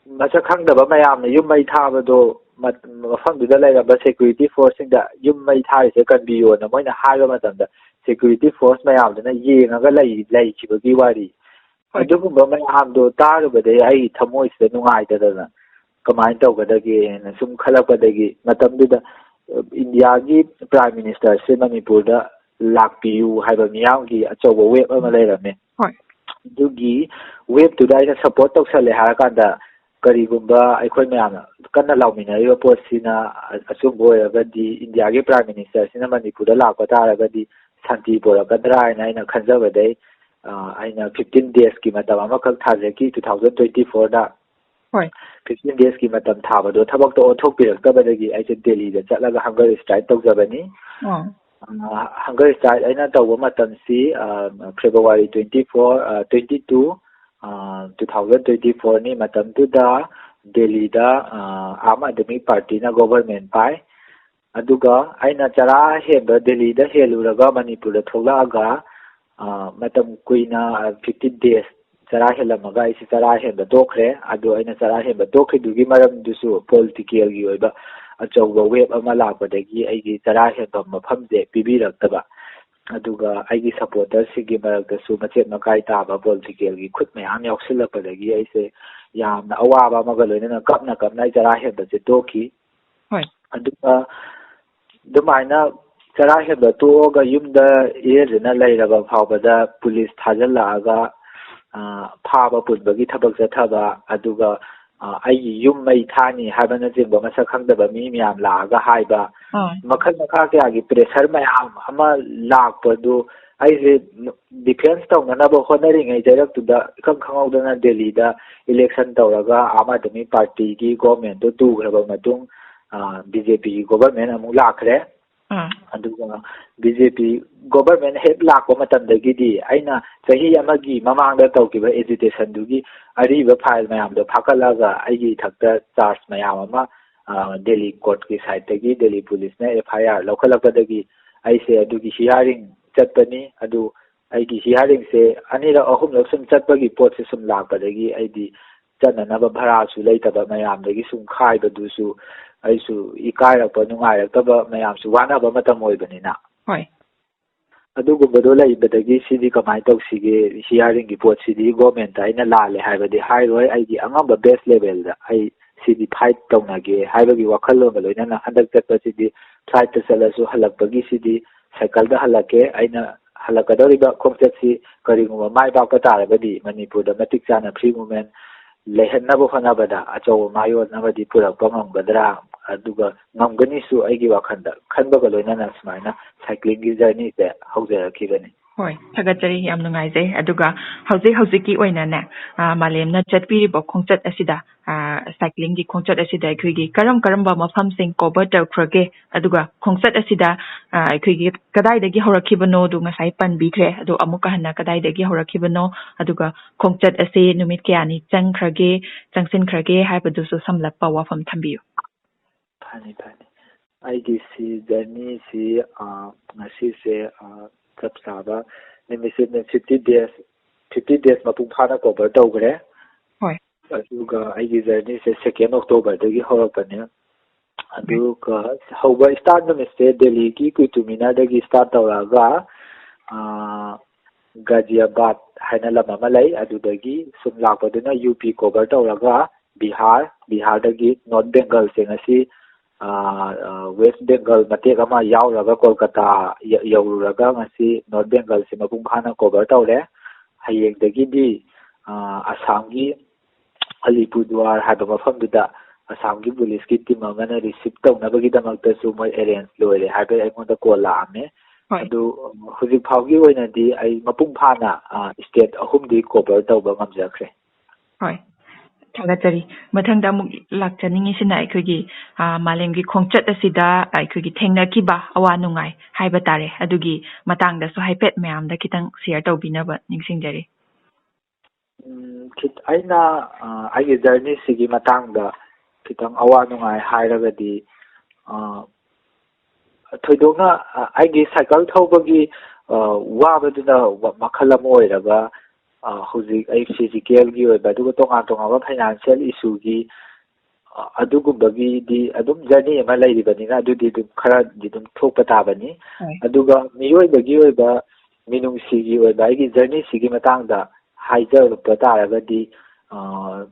ꯃꯁꯛ ꯈꯪꯗꯕ ꯃꯌꯥꯝꯅ ꯌꯨꯝ ꯃꯩ ꯊꯥꯕꯗꯣ, ꯃ-, ꯃꯐꯝꯗꯨꯗ ꯂꯩꯔꯝꯕ ꯁꯦꯀ꯭ꯌꯨꯔꯤꯇꯤ ꯐꯣꯔꯁꯁꯤꯡꯗ ꯌꯨꯝ ꯃꯩ ꯊꯥꯔꯤꯁꯦ ꯀꯟꯕꯤꯌꯣꯅ ꯃꯣꯏꯅ ꯍꯥꯏꯕ ꯃꯇꯝꯗ, ꯁꯦꯀ꯭ꯌꯨꯔꯤꯇꯤ ꯐꯣꯔꯁ ꯃꯌꯥꯝꯗꯨꯅ ꯌꯦꯡꯉꯒ ꯂꯩ-, ꯂꯩꯈꯤꯕꯒꯤ ꯋꯥꯔꯤ꯫ ꯍꯣꯏ꯫ ꯑꯗꯨꯒꯨꯝꯕ ꯃꯌꯥꯝꯗꯣ ꯇꯥꯔꯨꯕꯗꯒꯤ ꯑꯩꯒꯤ ꯊꯃꯣꯏꯁꯤꯗ ꯅꯨꯡꯉꯥꯏꯇꯗꯅ, ꯀꯃꯥꯏꯅ ꯇꯧꯒꯗꯒꯦꯅ ꯁꯨꯝ ꯈꯜꯂꯛꯄꯗꯒꯤ, ꯃꯇꯝꯗꯨꯗ, ꯑ, ꯏꯟꯗꯤꯌꯥꯒꯤ Prime Ministerꯁꯦ ꯃꯅꯤꯄꯨꯔꯗ ꯂꯥꯛꯄꯤꯌꯨ ꯍꯥꯏꯕ ꯃꯤꯌꯥꯝꯒꯤ ꯑꯆꯧꯕ wave ꯑꯃ ꯂꯩꯔꯝꯃꯦ꯫ ꯍꯣꯏ꯫ ꯑꯗꯨꯒꯤ waveꯇꯨꯗ ꯑꯩꯅ support ꯇꯧꯁꯜꯂꯦ ꯍꯥꯏꯔꯀꯥꯟꯗ, ꯀꯔꯤꯒꯨꯝꯕ ꯑꯩꯈꯣꯏ ꯃꯌꯥꯝꯅ ꯀꯟꯅ ꯂꯥꯎꯃꯤꯟꯅꯔꯤꯕ ꯄꯣꯠꯁꯤꯅ ꯑ-, ꯑꯆꯨꯝꯕ ꯑꯣꯏꯔꯒꯗꯤ, ꯏꯟꯗꯤꯌꯥꯒꯤ Prime Ministerꯁꯤꯅ ꯃꯅꯤꯄꯨꯔꯗ ꯂꯥꯛꯄ ꯇꯥꯔꯒꯗꯤ ꯁꯥꯟꯇꯤ ꯄꯨꯔꯛꯀꯗ꯭ꯔꯥ ꯍꯥꯏꯅ ꯑꯩꯅ ꯈꯟꯖꯕꯗꯩ, ꯑ, ꯑꯩꯅ fifteen daysꯀꯤ ꯃꯇꯝ ꯑꯃꯈꯛ ꯊꯥꯖꯈꯤ two thousand twenty fourꯗ꯫ ꯍꯣꯏ꯫ Fifteen daysꯀꯤ ꯃꯇꯝ ꯊꯥꯕꯗꯣ ꯊꯕꯛꯇ ꯑꯣꯟꯊꯣꯛꯄꯤꯔꯛꯇꯕꯗꯒꯤ ꯑꯩꯁꯦ ꯗꯦꯜꯂꯤꯗ ꯆꯠꯂꯒ hunger strike ꯇꯧꯖꯕꯅꯤ꯫ ꯑꯥ꯫ ꯑ, hunger strike ꯑꯩꯅ ꯇꯧꯕ ꯃꯇꯝꯁꯤ, ꯑ, February twenty four, ꯑ, twenty two, ꯑ, two thousand twenty fourꯅꯤ꯫ ꯃꯇꯝꯗꯨꯗ ꯗꯦꯜꯂꯤꯗ, ꯑ, ꯑꯥꯝ ꯑꯥꯗꯃꯤ ꯄꯥꯔꯇꯤꯅ government ꯄꯥꯏ꯫ ꯑꯗꯨꯒ ꯑꯩꯅ ꯆꯔꯥ ꯍꯦꯟꯕ ꯗꯦꯜꯂꯤꯗ ꯍꯦꯜꯂꯨꯔꯒ ꯃꯅꯤꯄꯨꯔꯗ ꯊꯣꯛꯂꯛꯑꯒ, ꯑ, ꯃꯇꯝ ꯀꯨꯏꯅ, ꯑ, fifteen days ꯆꯔꯥ ꯍꯦꯜꯂꯝꯃꯒ ꯑꯩꯁꯦ ꯆꯔꯥ ꯍꯦꯟꯕ ꯇꯣꯛꯈ꯭ꯔꯦ꯫ ꯑꯗꯨ ꯑꯩꯅ ꯆꯔꯥ ꯍꯦꯟꯕ ꯇꯣꯛꯈ꯭ꯔꯤꯗꯨꯒꯤ ꯃꯔꯝꯗꯨꯁꯨ politicalꯒꯤ ꯑꯣꯏꯕ ꯑꯆꯧꯕ wave ꯑꯃ ꯂꯥꯛꯄꯗꯒꯤ ꯑꯩꯒꯤ ꯆꯔꯥ ꯍꯦꯟꯐꯝ ꯃꯐꯝꯁꯦ ꯄꯤꯕꯤꯔꯛꯇꯕ, ꯑꯗꯨꯒ ꯑꯩꯒꯤ supporterꯁꯤꯡꯒꯤ ꯃꯔꯛꯇꯁꯨ ꯃꯆꯦꯠ ꯃꯀꯥꯏ ꯇꯥꯕ politicalꯒꯤ ꯈꯨꯠ ꯃꯌꯥꯝ ꯌꯥꯎꯁꯤꯜꯂꯛꯄꯗꯒꯤ ꯑꯩꯁꯦ ꯌꯥꯝꯅ ꯑꯋꯥꯕ ꯑꯃꯒ ꯂꯣꯏꯅꯅ ꯀꯞꯅ ꯀꯞꯅ ꯑꯩ ꯆꯔꯥ ꯍꯦꯟꯕꯁꯦ ꯇꯣꯛꯈꯤ꯫ ꯍꯣꯏ꯫ ꯑꯗꯨꯒ ꯑꯗꯨꯃꯥꯏꯅ ꯆꯔꯥ ꯍꯦꯟꯕ ꯇꯣꯛꯑꯒ ꯌꯨꯝꯗ ꯏꯔꯦꯟꯖꯅ ꯂꯩꯔꯕ ꯐꯥꯎꯕꯗ ꯄꯨꯂꯤꯁ ꯊꯥꯖꯤꯜꯂꯛꯑꯒ, ꯑ, ꯐꯥꯕ ꯄꯨꯟꯕꯒꯤ ꯊꯕꯛ ꯆꯠꯊꯕ, ꯑꯗꯨꯒ, ꯑ, ꯑꯩꯒꯤ ꯌꯨꯝ ꯃꯩ ꯊꯥꯅꯤ ꯍꯥꯏꯕꯅꯆꯤꯡꯕ ꯃꯁꯛ ꯈꯪꯗꯕ ꯃꯤ ꯃꯌꯥꯝ ꯂꯥꯛꯑꯒ ꯍꯥꯏꯕ, ꯑꯥ꯫ ꯃꯈꯜ ꯃꯈꯥ ꯀꯌꯥꯒꯤ pressure ꯃꯌꯥꯝ ꯑꯃ ꯂꯥꯛꯄꯗꯨ ꯑꯩꯁꯦ defence ꯇꯧꯅꯅꯕ ꯍꯣꯠꯅꯔꯤꯉꯩ ꯆꯩꯔꯛꯇꯨꯗ ꯏꯈꯪ ꯈꯪꯍꯧꯗꯅ ꯗꯦꯜꯂꯤꯗ election ꯇꯧꯔꯒ ꯑꯥꯝ ꯑꯥꯗꯃꯤ ꯄꯥꯔꯇꯤꯒꯤ governmentꯗꯨ ꯇꯨꯈ꯭ꯔꯕ ꯃꯇꯨꯡ, ꯑ, BJPꯒꯤ government ꯑꯃꯨꯛ ꯂꯥꯛꯈ꯭ꯔꯦ꯫ ꯑꯥ꯫ ꯑꯗꯨꯒ BJP government ꯍꯦꯛ ꯂꯥꯛꯄ ꯃꯇꯝꯗꯒꯤꯗꯤ ꯑꯩꯅ ꯆꯍꯤ ꯑꯃꯒꯤ ꯃꯃꯥꯡꯗ ꯇꯧꯈꯤꯕ agitationꯗꯨꯒꯤ ꯑꯔꯤꯕ file ꯃꯌꯥꯝꯗꯣ ꯐꯥꯀꯠꯂꯒ ꯑꯩꯒꯤ ꯏꯊꯛꯇ charge ꯃꯌꯥꯝ ꯑꯃ, ꯑ, ꯗꯦꯜꯂꯤ courtꯀꯤ sideꯇꯒꯤ ꯗꯦꯜꯂꯤ ꯄꯨꯂꯤꯁꯅ FIR ꯂꯧꯈꯠꯂꯛꯄꯗꯒꯤ ꯑꯩꯁꯦ ꯑꯗꯨꯒꯤ hearing ꯆꯠꯄꯅꯤ꯫ ꯑꯗꯨ ꯑꯩꯒꯤ hearingꯁꯦ ꯑꯅꯤꯔꯛ ꯑꯍꯨꯝꯂꯛ ꯁꯨꯝ ꯆꯠꯄꯒꯤ ꯄꯣꯠꯁꯦ ꯁꯨꯝ ꯂꯥꯛꯄꯗꯒꯤ ꯑꯩꯗꯤ ꯆꯠꯅꯅꯕ ꯚꯔꯥꯁꯨ ꯂꯩꯇꯕ, ꯃꯌꯥꯝꯗꯒꯤ ꯁꯨꯝ ꯈꯥꯏꯕꯗꯨꯁꯨ ꯑꯩꯁꯨ ꯏꯀꯥꯏꯔꯛꯄ, ꯅꯨꯡꯉꯥꯏꯔꯛꯇꯕ, ꯃꯌꯥꯝꯁꯨ ꯋꯥꯅꯕ ꯃꯇꯝ ꯑꯣꯏꯕꯅꯤꯅ꯫ ꯍꯣꯏ꯫ ꯑꯗꯨꯒꯨꯝꯕꯗꯣ ꯂꯩꯕꯗꯒꯤ ꯁꯤꯗꯤ ꯀꯃꯥꯏꯅ ꯇꯧꯁꯤꯒꯦ, hearingꯒꯤ ꯄꯣꯠꯁꯤꯗꯤ governmentꯇ ꯑꯩꯅ ꯂꯥꯜꯂꯦ ꯍꯥꯏꯕꯗꯤ ꯍꯥꯏꯔꯣꯏ, ꯑꯩꯒꯤ ꯑꯉꯝꯕ base levelꯗ ꯑꯩ ꯁꯤꯗꯤ fight ꯇꯧꯅꯒꯦ ꯍꯥꯏꯕꯒꯤ ꯋꯥꯈꯜꯂꯣꯟꯒ ꯂꯣꯏꯅꯅ ꯍꯟꯗꯛ ꯆꯠꯄꯁꯤꯗꯤ flight ꯇ ꯆꯠꯂꯁꯨ ꯍꯜꯂꯛꯄꯒꯤꯁꯤꯗꯤ cycle ꯗ ꯍꯜꯂꯛꯀꯦ꯫ ꯑꯩꯅ ꯍꯜꯂꯛꯀꯗꯧꯔꯤꯕ ꯈꯣꯡꯆꯠꯁꯤ ꯀꯔꯤꯒꯨꯝꯕ ꯃꯥꯏ ꯄꯥꯛꯄ ꯇꯥꯔꯒꯗꯤ ꯃꯅꯤꯄꯨꯔꯗ ꯃꯇꯤꯛ ꯆꯥꯅ free movement ꯂꯩꯍꯟꯅꯕ ꯍꯣꯠꯅꯕꯗ ꯑꯆꯧꯕ ꯃꯥꯏꯑꯣꯟ ꯑꯃꯗꯤ ꯄꯨꯔꯛꯄ ꯉꯝꯒꯗ꯭ꯔꯥ, ꯑꯗꯨꯒ ꯉꯝꯒꯅꯤꯁꯨ ꯑꯩꯒꯤ ꯋꯥꯈꯜꯗ ꯈꯟꯕꯒ ꯂꯣꯏꯅꯅ ꯁꯨꯃꯥꯏꯅ cycling ꯒꯤ journey ꯁꯦ ꯍꯧꯖꯔꯛꯈꯤꯕꯅꯤ꯫ ꯍꯣꯏ, ꯊꯥꯒꯠꯆꯔꯤ, ꯌꯥꯝ ꯅꯨꯡꯉꯥꯏꯖꯩ꯫ ꯑꯗꯨꯒ ꯍꯧꯖꯤꯛ ꯍꯧꯖꯤꯛꯀꯤ ꯑꯣꯏꯅꯅꯦ, ꯑ, ꯃꯥꯂꯦꯝꯅ ꯆꯠꯄꯤꯔꯤꯕ ꯈꯣꯡꯆꯠ ꯑꯁꯤꯗ, ꯑ, cycling ꯒꯤ ꯈꯣꯡꯆꯠ ꯑꯁꯤꯗ ꯑꯩꯈꯣꯏꯒꯤ ꯀꯔꯝ ꯀꯔꯝꯕ ꯃꯐꯝꯁꯤꯡ cover ꯇꯧꯈ꯭ꯔꯒꯦ? ꯑꯗꯨꯒ ꯈꯣꯡꯆꯠ ꯑꯁꯤꯗ, ꯑ, ꯑꯩꯈꯣꯏꯒꯤ ꯀꯗꯥꯏꯗꯒꯤ ꯍꯧꯔꯛꯈꯤꯕꯅꯣꯗꯨ ꯉꯁꯥꯏ ꯄꯟꯕꯤꯈ꯭ꯔꯦ꯫ ꯑꯗꯣ ꯑꯃꯨꯛꯀ ꯍꯟꯅ ꯀꯗꯥꯏꯗꯒꯤ ꯍꯧꯔꯛꯈꯤꯕꯅꯣ? ꯑꯗꯨꯒ ꯈꯣꯡꯆꯠ ꯑꯁꯤ ꯅꯨꯃꯤꯠ ꯀꯌꯥꯅꯤ ꯆꯪꯈ꯭ꯔꯒꯦ, ꯆꯪꯁꯤꯟꯈ꯭ꯔꯒꯦ ꯍꯥꯏꯕꯗꯨꯁꯨ ꯁꯝꯂꯞꯄ ꯋꯥꯐꯝ ꯊꯝꯕꯤꯌꯨ꯫ ꯐꯅꯤ, ꯐꯅꯤ꯫ ꯑꯩꯒꯤ ꯁꯤ journey ꯁꯤ, ꯑ, ꯉꯁꯤꯁꯦ, ꯑ, ꯆꯞ ꯆꯥꯕ ꯅꯨꯃꯤꯠꯁꯦ fifty days, fifty days ꯃꯄꯨꯡ ꯐꯥꯅ cover ꯇꯧꯈ꯭ꯔꯦ꯫ ꯍꯣꯏ꯫ ꯑꯗꯨꯒ ꯑꯩꯒꯤ journey ꯁꯦ second October ꯗꯒꯤ ꯍꯧꯔꯛꯄꯅꯦ꯫ ꯑꯗꯨꯒ ꯍꯧꯕ start ꯅꯨꯃꯤꯠꯁꯦ ꯗꯦꯜꯂꯤꯒꯤ ꯀꯨꯇꯨꯕ ꯃꯤꯅꯥꯔꯗꯒꯤ start ꯇꯧꯔꯛꯑꯒ, ꯑ, ꯒꯥꯖꯤꯌꯥꯕꯥꯗ ꯍꯥꯏꯅ ꯂꯝ ꯑꯃ ꯂꯩ, ꯑꯗꯨꯗꯒꯤ ꯁꯨꯝ ꯂꯥꯛꯄꯗꯨꯅ ꯌꯨ ꯄꯤ cover ꯇꯧꯔꯒ ꯕꯤꯍꯥꯔ, ꯕꯤꯍꯥꯔꯗꯒꯤ ꯅꯣꯔꯠ ꯕꯦꯡꯒꯜꯁꯦ ꯉꯁꯤ, ꯑ, ꯑ, ꯋꯦꯁ ꯕꯦꯡꯒꯜ ꯃꯇꯦꯛ ꯑꯃ ꯌꯥꯎꯔꯒ ꯀꯣꯜꯀꯇꯥ ꯌ-, ꯌꯧꯔꯨꯔꯒ ꯉꯁꯤ ꯅꯣꯔꯠ ꯕꯦꯡꯒꯜꯁꯦ ꯃꯄꯨꯡ ꯐꯥꯅ cover ꯇꯧꯔꯦ꯫ ꯍꯌꯦꯡꯗꯒꯤꯗꯤ, ꯑ, ꯑꯁꯥꯝꯒꯤ ꯑꯂꯤꯄꯨꯔꯗꯨꯋꯥꯔ ꯍꯥꯏꯕ ꯃꯐꯝꯗꯨꯗ ꯑꯁꯥꯝꯒꯤ ꯄꯨꯂꯤꯁꯀꯤ team ꯑꯃꯅ receive ꯇꯧꯅꯕꯒꯤꯗꯃꯛꯇꯁꯨ ꯃꯣꯏ arrange ꯂꯣꯏꯔꯦ ꯍꯥꯏꯕ ꯑꯩꯉꯣꯟꯗ call ꯂꯥꯛꯑꯝꯃꯦ꯫ ꯍꯣꯏ꯫ ꯑꯗꯨ, ꯎꯝ, ꯍꯧꯖꯤꯛ ꯐꯥꯎꯒꯤ ꯑꯣꯏꯅꯗꯤ ꯑꯩ ꯃꯄꯨꯡ ꯐꯥꯅ, ꯑ, state ꯑꯍꯨꯝꯗꯤ cover ꯇꯧꯕ ꯉꯝꯖꯈ꯭ꯔꯦ꯫ ꯍꯣꯏ, ꯊꯥꯒꯠꯆꯔꯤ꯫ ꯃꯊꯪꯗ ꯑꯃꯨꯛ ꯂꯥꯛꯆꯅꯤꯡꯉꯤꯁꯤꯅ ꯑꯩꯈꯣꯏꯒꯤ, ꯑ, ꯃꯥꯂꯦꯝꯒꯤ ꯈꯣꯡꯆꯠ ꯑꯁꯤꯗ ꯑꯩꯈꯣꯏꯒꯤ ꯊꯦꯡꯅꯈꯤꯕ ꯑꯋꯥ ꯅꯨꯡꯉꯥꯏ ꯍꯥꯏꯕ ꯇꯥꯔꯦ, ꯑꯗꯨꯒꯤ ꯃꯇꯥꯡꯗꯁꯨ ꯍꯥꯏꯐꯦꯠ ꯃꯌꯥꯝꯗ ꯈꯤꯇꯪ share ꯇꯧꯕꯤꯅꯕ ꯅꯤꯡꯁꯤꯡꯖꯔꯤ꯫ ꯎꯝ, ꯈꯤꯠ-, ꯑꯩꯅ, ꯑ, ꯑꯩꯒꯤ journey ꯁꯤꯒꯤ ꯃꯇꯥꯡꯗ ꯈꯤꯇꯪ ꯑꯋꯥ ꯅꯨꯡꯉꯥꯏ ꯍꯥꯏꯔꯒꯗꯤ, ꯑ, ꯊꯣꯏꯗꯣꯛꯅ, ꯑ, ꯑꯩꯒꯤ cycle ꯊꯧꯕꯒꯤ, ꯑ, ꯋꯥꯕꯗꯨꯅ ꯋ-, ꯃꯈꯜ ꯑꯃ ꯑꯣꯏꯔꯒ, ꯑ, ꯍꯧꯖꯤꯛ ꯑꯩ physical ꯒꯤ ꯑꯣꯏꯕ, ꯑꯗꯨꯒ ꯇꯣꯉꯥꯟ ꯇꯣꯉꯥꯟꯕ financial issue ꯒꯤ, ꯑ, ꯑꯗꯨꯒꯨꯝꯕꯒꯤꯗꯤ ꯑꯗꯨꯝ journey ꯑꯃ ꯂꯩꯔꯤꯕꯅꯤꯅ, ꯑꯗꯨꯗꯤ ꯑꯗꯨꯝ ꯈꯔꯗꯤ ꯑꯗꯨꯝ ꯊꯣꯛꯄ ꯇꯥꯕꯅꯤ꯫ ꯍꯣꯏ꯫ ꯑꯗꯨꯒ ꯃꯤꯑꯣꯏꯕꯒꯤ ꯑꯣꯏꯕ, ꯃꯤꯅꯨꯡꯁꯤꯒꯤ ꯑꯣꯏꯕ ꯑꯩꯒꯤ journey ꯁꯤꯒꯤ ꯃꯇꯥꯡꯗ ꯍꯥꯏꯖꯔꯛꯄ ꯇꯥꯔꯒꯗꯤ, ꯑ,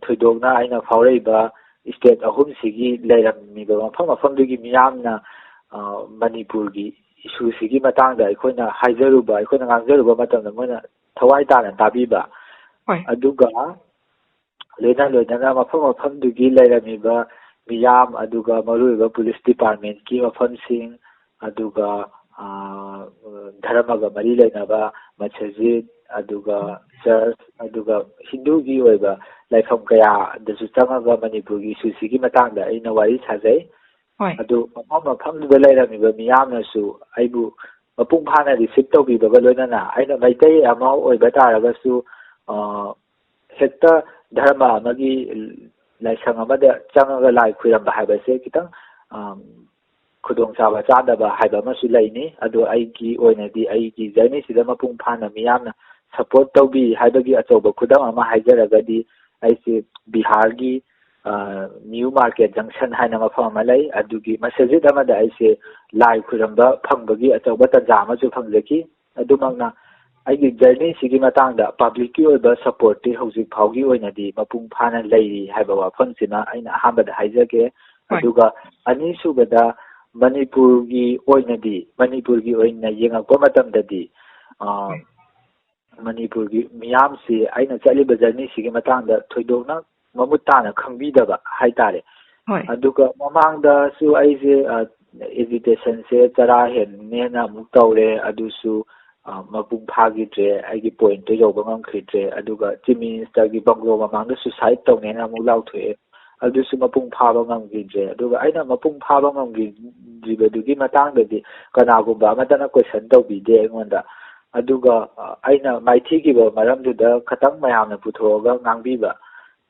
ꯊꯣꯏꯗꯣꯛꯅ ꯑꯩꯅ ꯐꯥꯎꯔꯛꯏꯕ ꯁ꯭ꯇꯦꯠ ꯑꯍꯨꯝꯁꯤꯒꯤ ꯂꯩꯔꯝꯃꯤꯕ ꯃꯐꯝ ꯃꯐꯝꯗꯨꯒꯤ ꯃꯤꯌꯥꯝꯅ, ꯑ, ꯃꯅꯤꯄꯨꯔꯒꯤ ꯏꯁꯨꯁꯤꯒꯤ ꯃꯇꯥꯡꯗ ꯑꯩꯈꯣꯏꯅ ꯍꯥꯏꯖꯔꯨꯕ, ꯑꯩꯈꯣꯏꯅ ꯉꯥꯡꯖꯔꯨꯕ ꯃꯇꯝꯗ ꯃꯣꯏꯅ ꯊꯋꯥꯏ ꯇꯥꯅ ꯇꯥꯕꯤꯕ꯫ ꯍꯣꯏ꯫ ꯑꯗꯨꯒ ꯂꯣꯏꯅ ꯂꯣꯏꯅꯅ ꯃꯐꯝ ꯃꯐꯝꯗꯨꯒꯤ ꯂꯩꯔꯝꯃꯤꯕ ꯃꯤꯌꯥꯝ, ꯑꯗꯨꯒ ꯃꯔꯨꯑꯣꯏꯕ ꯄꯨꯂꯤꯁ ꯗꯤꯄꯥꯔꯠꯃꯦꯟꯠꯀꯤ ꯃꯐꯝꯁꯤꯡ, ꯑꯗꯨꯒ, ꯑ, ꯙꯔꯃꯒ ꯃꯔꯤ ꯂꯩꯅꯕ ꯃꯁꯖꯤꯗ, ꯑꯗꯨꯒ ꯆꯔꯆ, ꯑꯗꯨꯒ ꯍꯤꯟꯗꯨꯒꯤ ꯑꯣꯏꯕ ꯂꯥꯏꯐꯝ ꯀꯌꯥꯗꯁꯨ ꯆꯪꯉꯒ ꯃꯅꯤꯄꯨꯔꯒꯤ ꯏꯁꯨꯁꯤꯒꯤ ꯃꯇꯥꯡꯗ ꯑꯩꯅ ꯋꯥꯔꯤ ꯁꯥꯖꯩ꯫ ꯍꯣꯏ꯫ ꯑꯗꯨ ꯃꯐꯝ ꯃꯐꯝꯗꯨꯗ ꯂꯩꯔꯝꯃꯤꯕ ꯃꯤꯌꯥꯝꯅꯁꯨ ꯑꯩꯕꯨ ꯃꯄꯨꯡ ꯐꯥꯅ ꯔꯤꯁꯤꯞ ꯇꯧꯕꯤꯕꯒ ꯂꯣꯏꯅꯅ, ꯑꯩꯅ ꯃꯩꯇꯩ ꯑꯃ ꯑꯣꯏꯕ ꯇꯥꯔꯒꯁꯨ, ꯑ, ꯍꯦꯛꯇ ꯙꯔꯃ ꯑꯃꯒꯤ ꯂꯥꯏꯁꯪ ꯑꯃꯗ ꯆꯪꯉꯒ ꯂꯥꯏ ꯈꯨꯔꯝꯕ ꯍꯥꯏꯕꯁꯦ ꯈꯤꯇꯪ, ꯑ, ꯈꯨꯗꯣꯡꯆꯥꯕ ꯆꯥꯗꯕ ꯍꯥꯏꯕ ꯑꯃꯁꯨ ꯂꯩꯅꯤ꯫ ꯑꯗꯣ ꯑꯩꯒꯤ ꯑꯣꯏꯅꯗꯤ ꯑꯩꯒꯤ ꯖꯔꯅꯤꯁꯤꯗ ꯃꯄꯨꯡ ꯐꯥꯅ ꯃꯤꯌꯥꯝꯅ ꯁꯄꯣꯔꯠ ꯇꯧꯕꯤ ꯍꯥꯏꯕꯒꯤ ꯑꯆꯧꯕ ꯈꯨꯗꯝ ꯑꯃ ꯍꯥꯏꯖꯔꯒꯗꯤ, ꯑꯩꯁꯦ ꯕꯤꯍꯥꯔꯒꯤ, ꯑ, ꯅ꯭ꯌꯨ ꯃꯥꯔꯀꯦꯠ ꯖꯪꯁꯟ ꯍꯥꯏꯅ ꯃꯐꯝ ꯑꯃ ꯂꯩ, ꯑꯗꯨꯒꯤ ꯃꯁꯖꯤꯗ ꯑꯃꯗ ꯑꯩꯁꯦ ꯂꯥꯏ ꯈꯨꯔꯝꯕ ꯐꯪꯕꯒꯤ ꯑꯆꯧꯕ ꯇꯟꯖꯥ ꯑꯃꯁꯨ ꯐꯪꯖꯈꯤ꯫ ꯑꯗꯨꯃꯛꯅ ꯑꯩꯒꯤ ꯖꯔꯅꯤꯁꯤꯒꯤ ꯃꯇꯥꯡꯗ ꯄꯕ꯭ꯂꯤꯛꯀꯤ ꯑꯣꯏꯕ ꯁꯄꯣꯔꯠꯇꯤ ꯍꯧꯖꯤꯛ ꯐꯥꯎꯒꯤ ꯑꯣꯏꯅꯗꯤ ꯃꯄꯨꯡ ꯐꯥꯅ ꯂꯩꯔꯤ ꯍꯥꯏꯕ ꯋꯥꯐꯝꯁꯤꯃ ꯑꯩꯅ ꯑꯍꯥꯟꯕꯗ ꯍꯥꯏꯖꯒꯦ꯫ ꯍꯣꯏ꯫ ꯑꯗꯨꯒ ꯑꯅꯤꯁꯨꯕꯗ, ꯃꯅꯤꯄꯨꯔꯒꯤ ꯑꯣꯏꯅꯗꯤ, ꯃꯅꯤꯄꯨꯔꯒꯤ ꯑꯣꯏꯅ ꯌꯦꯡꯉꯛꯄ ꯃꯇꯝꯗꯗꯤ, ꯑ, ꯍꯣꯏ꯫ ꯃꯅꯤꯄꯨꯔꯒꯤ ꯃꯤꯌꯥꯝꯁꯤ ꯑꯩꯅ ꯆꯠꯂꯤꯕ ꯖꯔꯅꯤꯁꯤꯒꯤ ꯃꯇꯥꯡꯗ ꯊꯣꯏꯗꯣꯛꯅ ꯃꯃꯨꯠ ꯇꯥꯅ ꯈꯪꯕꯤꯗꯕ ꯍꯥꯏꯇꯥꯔꯦ꯫ ꯍꯣꯏ꯫ ꯑꯗꯨꯒ ꯃꯃꯥꯡꯗꯁꯨ ꯑꯩꯁꯦ, ꯑ, ꯑꯦꯖꯤꯇꯦꯁꯟꯁꯦ ꯆꯔꯥ ꯍꯦꯟꯅꯦꯅ ꯑꯃꯨꯛ ꯇꯧꯔꯦ, ꯑꯗꯨꯁꯨ, ꯑ, ꯃꯄꯨꯡ ꯐꯥꯈꯤꯗ꯭ꯔꯦ, ꯑꯩꯒꯤ ꯄꯣꯏꯟꯠꯇꯣ ꯌꯧꯕ ꯉꯝꯈꯤꯗ꯭ꯔꯦ꯫ ꯑꯗꯨꯒ ꯆꯤꯐ ꯃꯤꯅꯤꯁꯇꯔꯒꯤ ꯕꯪꯒ꯭ꯂꯣ ꯃꯃꯥꯡꯗ ꯁꯨꯁꯥꯏꯠ ꯇꯧꯅꯦꯅ ꯑꯃꯨꯛ ꯂꯥꯎꯊꯣꯛꯑꯦ, ꯑꯗꯨꯁꯨ ꯃꯄꯨꯡ ꯐꯥꯕ ꯉꯝꯈꯤꯗ꯭ꯔꯦ꯫ ꯑꯗꯨꯒ ꯑꯩꯅ ꯃꯄꯨꯡ ꯐꯥꯕ ꯉꯝꯈꯤꯗ꯭ꯔꯤꯕꯗꯨꯒꯤ ꯃꯇꯥꯡꯗꯗꯤ ꯀꯅꯥꯒꯨꯝꯕ ꯑꯃꯠꯇꯅ ꯀꯣꯏꯁꯟ ꯇꯧꯕꯤꯗꯦ ꯑꯩꯉꯣꯟꯗ꯫ ꯑꯗꯨꯒ, ꯑ, ꯑꯩꯅ ꯃꯥꯏꯊꯤꯈꯤꯕ ꯃꯔꯝꯗꯨꯗ ꯈꯇꯪ ꯃꯌꯥꯝꯅ ꯄꯨꯊꯣꯛꯑꯒ ꯉꯥꯡꯕꯤꯕ꯫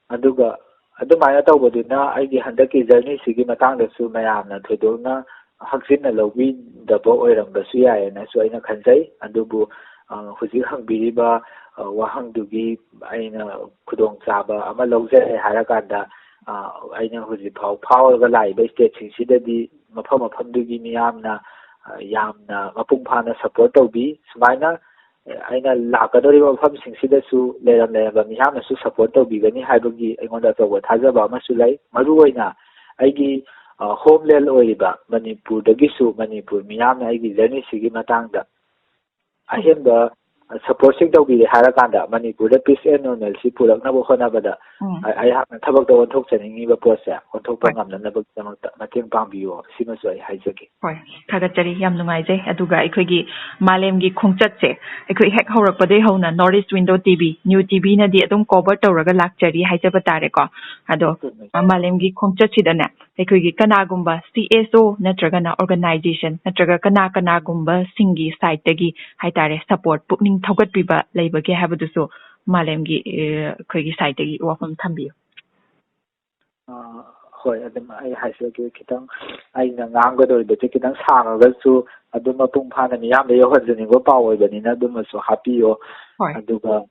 ꯑꯗꯨꯒ ꯑꯗꯨꯃꯥꯏꯅ ꯇꯧꯕꯗꯨꯅ ꯑꯩꯒꯤ ꯍꯟꯗꯛꯀꯤ ꯖꯔꯅꯤꯁꯤꯒꯤ ꯃꯇꯥꯡꯗꯁꯨ ꯃꯌꯥꯝꯅ ꯊꯣꯏꯗꯣꯛꯅ ꯍꯛꯆꯤꯟꯅ ꯂꯧꯕꯤꯗꯕ ꯑꯣꯏꯔꯝꯕꯁꯨ ꯌꯥꯏꯌꯦꯅꯁꯨ ꯑꯩꯅ ꯈꯟꯖꯩ꯫ ꯑꯗꯨꯕꯨ, ꯑ, ꯍꯧꯖꯤꯛ ꯍꯪꯕꯤꯔꯤꯕ, ꯑ, ꯋꯥꯍꯪꯗꯨꯒꯤ ꯑꯩꯅ ꯈꯨꯗꯣꯡꯆꯥꯕ ꯑꯃ ꯂꯧꯖꯔꯦ ꯍꯥꯏꯔꯀꯥꯟꯗ, ꯑ, ꯑꯩꯅ ꯍꯧꯖꯤꯛ ꯐꯥꯎ ꯐꯥꯎꯔꯒ ꯂꯥꯛꯏꯕ ꯁ꯭ꯇꯦꯠꯁꯤꯡꯁꯤꯗꯗꯤ ꯃꯐꯝ ꯃꯐꯝꯗꯨꯒꯤ ꯃꯤꯌꯥꯝꯅ, ꯑ, ꯌꯥꯝꯅ ꯃꯄꯨꯡ ꯐꯥꯅ ꯁꯄꯣꯔꯠ ꯇꯧꯕꯤ꯫ ꯁꯨꯃꯥꯏꯅ ꯑꯩꯅ ꯂꯥꯛꯀꯗꯧꯔꯤꯕ ꯃꯐꯝꯁꯤꯡꯁꯤꯗꯁꯨ ꯂꯩꯔꯝ ꯂꯩꯔꯝꯕ ꯃꯤꯌꯥꯝꯅꯁꯨ ꯁꯄꯣꯔꯠ ꯇꯧꯕꯤꯒꯅꯤ ꯍꯥꯏꯕꯒꯤ ꯑꯩꯉꯣꯟꯗ ꯑꯆꯧꯕ ꯊꯥꯖꯕ ꯑꯃꯁꯨ ꯂꯩ꯫ ꯃꯔꯨꯑꯣꯏꯅ ꯑꯩꯒꯤ, ꯑ, ꯍꯣꯝꯂꯦꯟ ꯑꯣꯏꯔꯤꯕ ꯃꯅꯤꯄꯨꯔꯗꯒꯤꯁꯨ ꯃꯅꯤꯄꯨꯔ ꯃꯤꯌꯥꯝꯅ ꯑꯩꯒꯤ ꯖꯔꯅꯤꯁꯤꯒꯤ ꯃꯇꯥꯡꯗ ꯑꯍꯦꯟꯕ ꯁꯄꯣꯔꯠꯁꯤꯡ ꯇꯧꯕꯤꯔꯦ ꯍꯥꯏꯔꯀꯥꯟꯗ ꯃꯅꯤꯄꯨꯔꯗ peace and normalcy ꯄꯨꯔꯛꯅꯕ ꯍꯣꯠꯅꯕꯗ ꯎꯝ꯫ ꯑꯩ-, ꯑꯩꯍꯥꯛꯅ ꯊꯕꯛꯇ ꯑꯣꯟꯊꯣꯛꯆꯅꯤꯡꯉꯤꯕ ꯄꯣꯠꯁꯦ ꯑꯣꯟꯊꯣꯛꯄ ꯍꯣꯏ꯫ ꯉꯝꯅꯅꯕꯒꯤꯗꯃꯛꯇ ꯃꯇꯦꯡ ꯄꯥꯡꯕꯤꯌꯨ, ꯁꯤꯃꯁꯨ ꯑꯩ ꯍꯥꯏꯖꯒꯦ꯫ ꯍꯣꯏ, ꯊꯥꯒꯠꯆꯔꯤ꯫ ꯌꯥꯝ ꯅꯨꯡꯉꯥꯏꯖꯩ꯫ ꯑꯗꯨꯒ ꯑꯩꯈꯣꯏꯒꯤ ꯃꯥꯂꯦꯝꯒꯤ ꯈꯣꯡꯆꯠꯁꯦ ꯑꯩꯈꯣꯏ ꯍꯦꯛ ꯍꯧꯔꯛꯄꯗꯒꯤ ꯍꯧꯅ North East Window T V, New T V ꯅꯗꯤ ꯑꯗꯨꯝ cover ꯇꯧꯔꯒ ꯂꯥꯛꯆꯔꯤ ꯍꯥꯏꯖꯕ ꯇꯥꯔꯦꯀꯣ꯫ ꯑꯗꯣ, ꯆꯨꯝꯃꯦ꯫ ꯑ, ꯃꯥꯂꯦꯝꯒꯤ ꯈꯣꯡꯆꯠꯁꯤꯗꯅꯦ ꯑꯩꯈꯣꯏꯒꯤ ꯀꯅꯥꯒꯨꯝꯕ C S O ꯅꯠꯇ꯭ꯔꯒꯅ organization ꯅꯠꯇ꯭ꯔꯒ ꯀꯅꯥ ꯀꯅꯥꯒꯨꯝꯕꯁꯤꯡꯒꯤ sideꯇꯒꯤ ꯍꯥꯏꯇꯥꯔꯦ support, ꯄꯨꯛꯅꯤꯡ ꯊꯧꯒꯠꯄꯤꯕ ꯂꯩꯕꯒꯦ ꯍꯥꯏꯕꯗꯨꯁꯨ ꯃꯥꯂꯦꯝꯒꯤ, ꯑ, ꯑꯩꯈꯣꯏꯒꯤ sideꯇꯒꯤ ꯋꯥꯐꯝ ꯊꯝꯕꯤꯌꯨ꯫ ꯑ, ꯍꯣꯏ, ꯑꯗꯨꯝ ꯑꯩ ꯍꯥꯏꯖꯒꯦ꯫ ꯈꯤꯇꯪ ꯑꯩꯅ ꯉꯥꯡꯒꯗꯧꯔꯤꯕꯁꯦ ꯈꯤꯇꯪ ꯁꯥꯡꯉꯒꯁꯨ ꯑꯗꯨꯝ ꯃꯄꯨꯡ ꯐꯥꯅ ꯃꯤꯌꯥꯝꯗ ꯌꯧꯍꯟꯖꯅꯤꯡꯕ ꯄꯥꯎ ꯑꯣꯏꯕꯅꯤꯅ ꯑꯗꯨꯃꯁꯨ ꯍꯥꯞꯄꯤꯌꯣ꯫ ꯍꯣꯏ꯫ ꯑꯗꯨꯒ,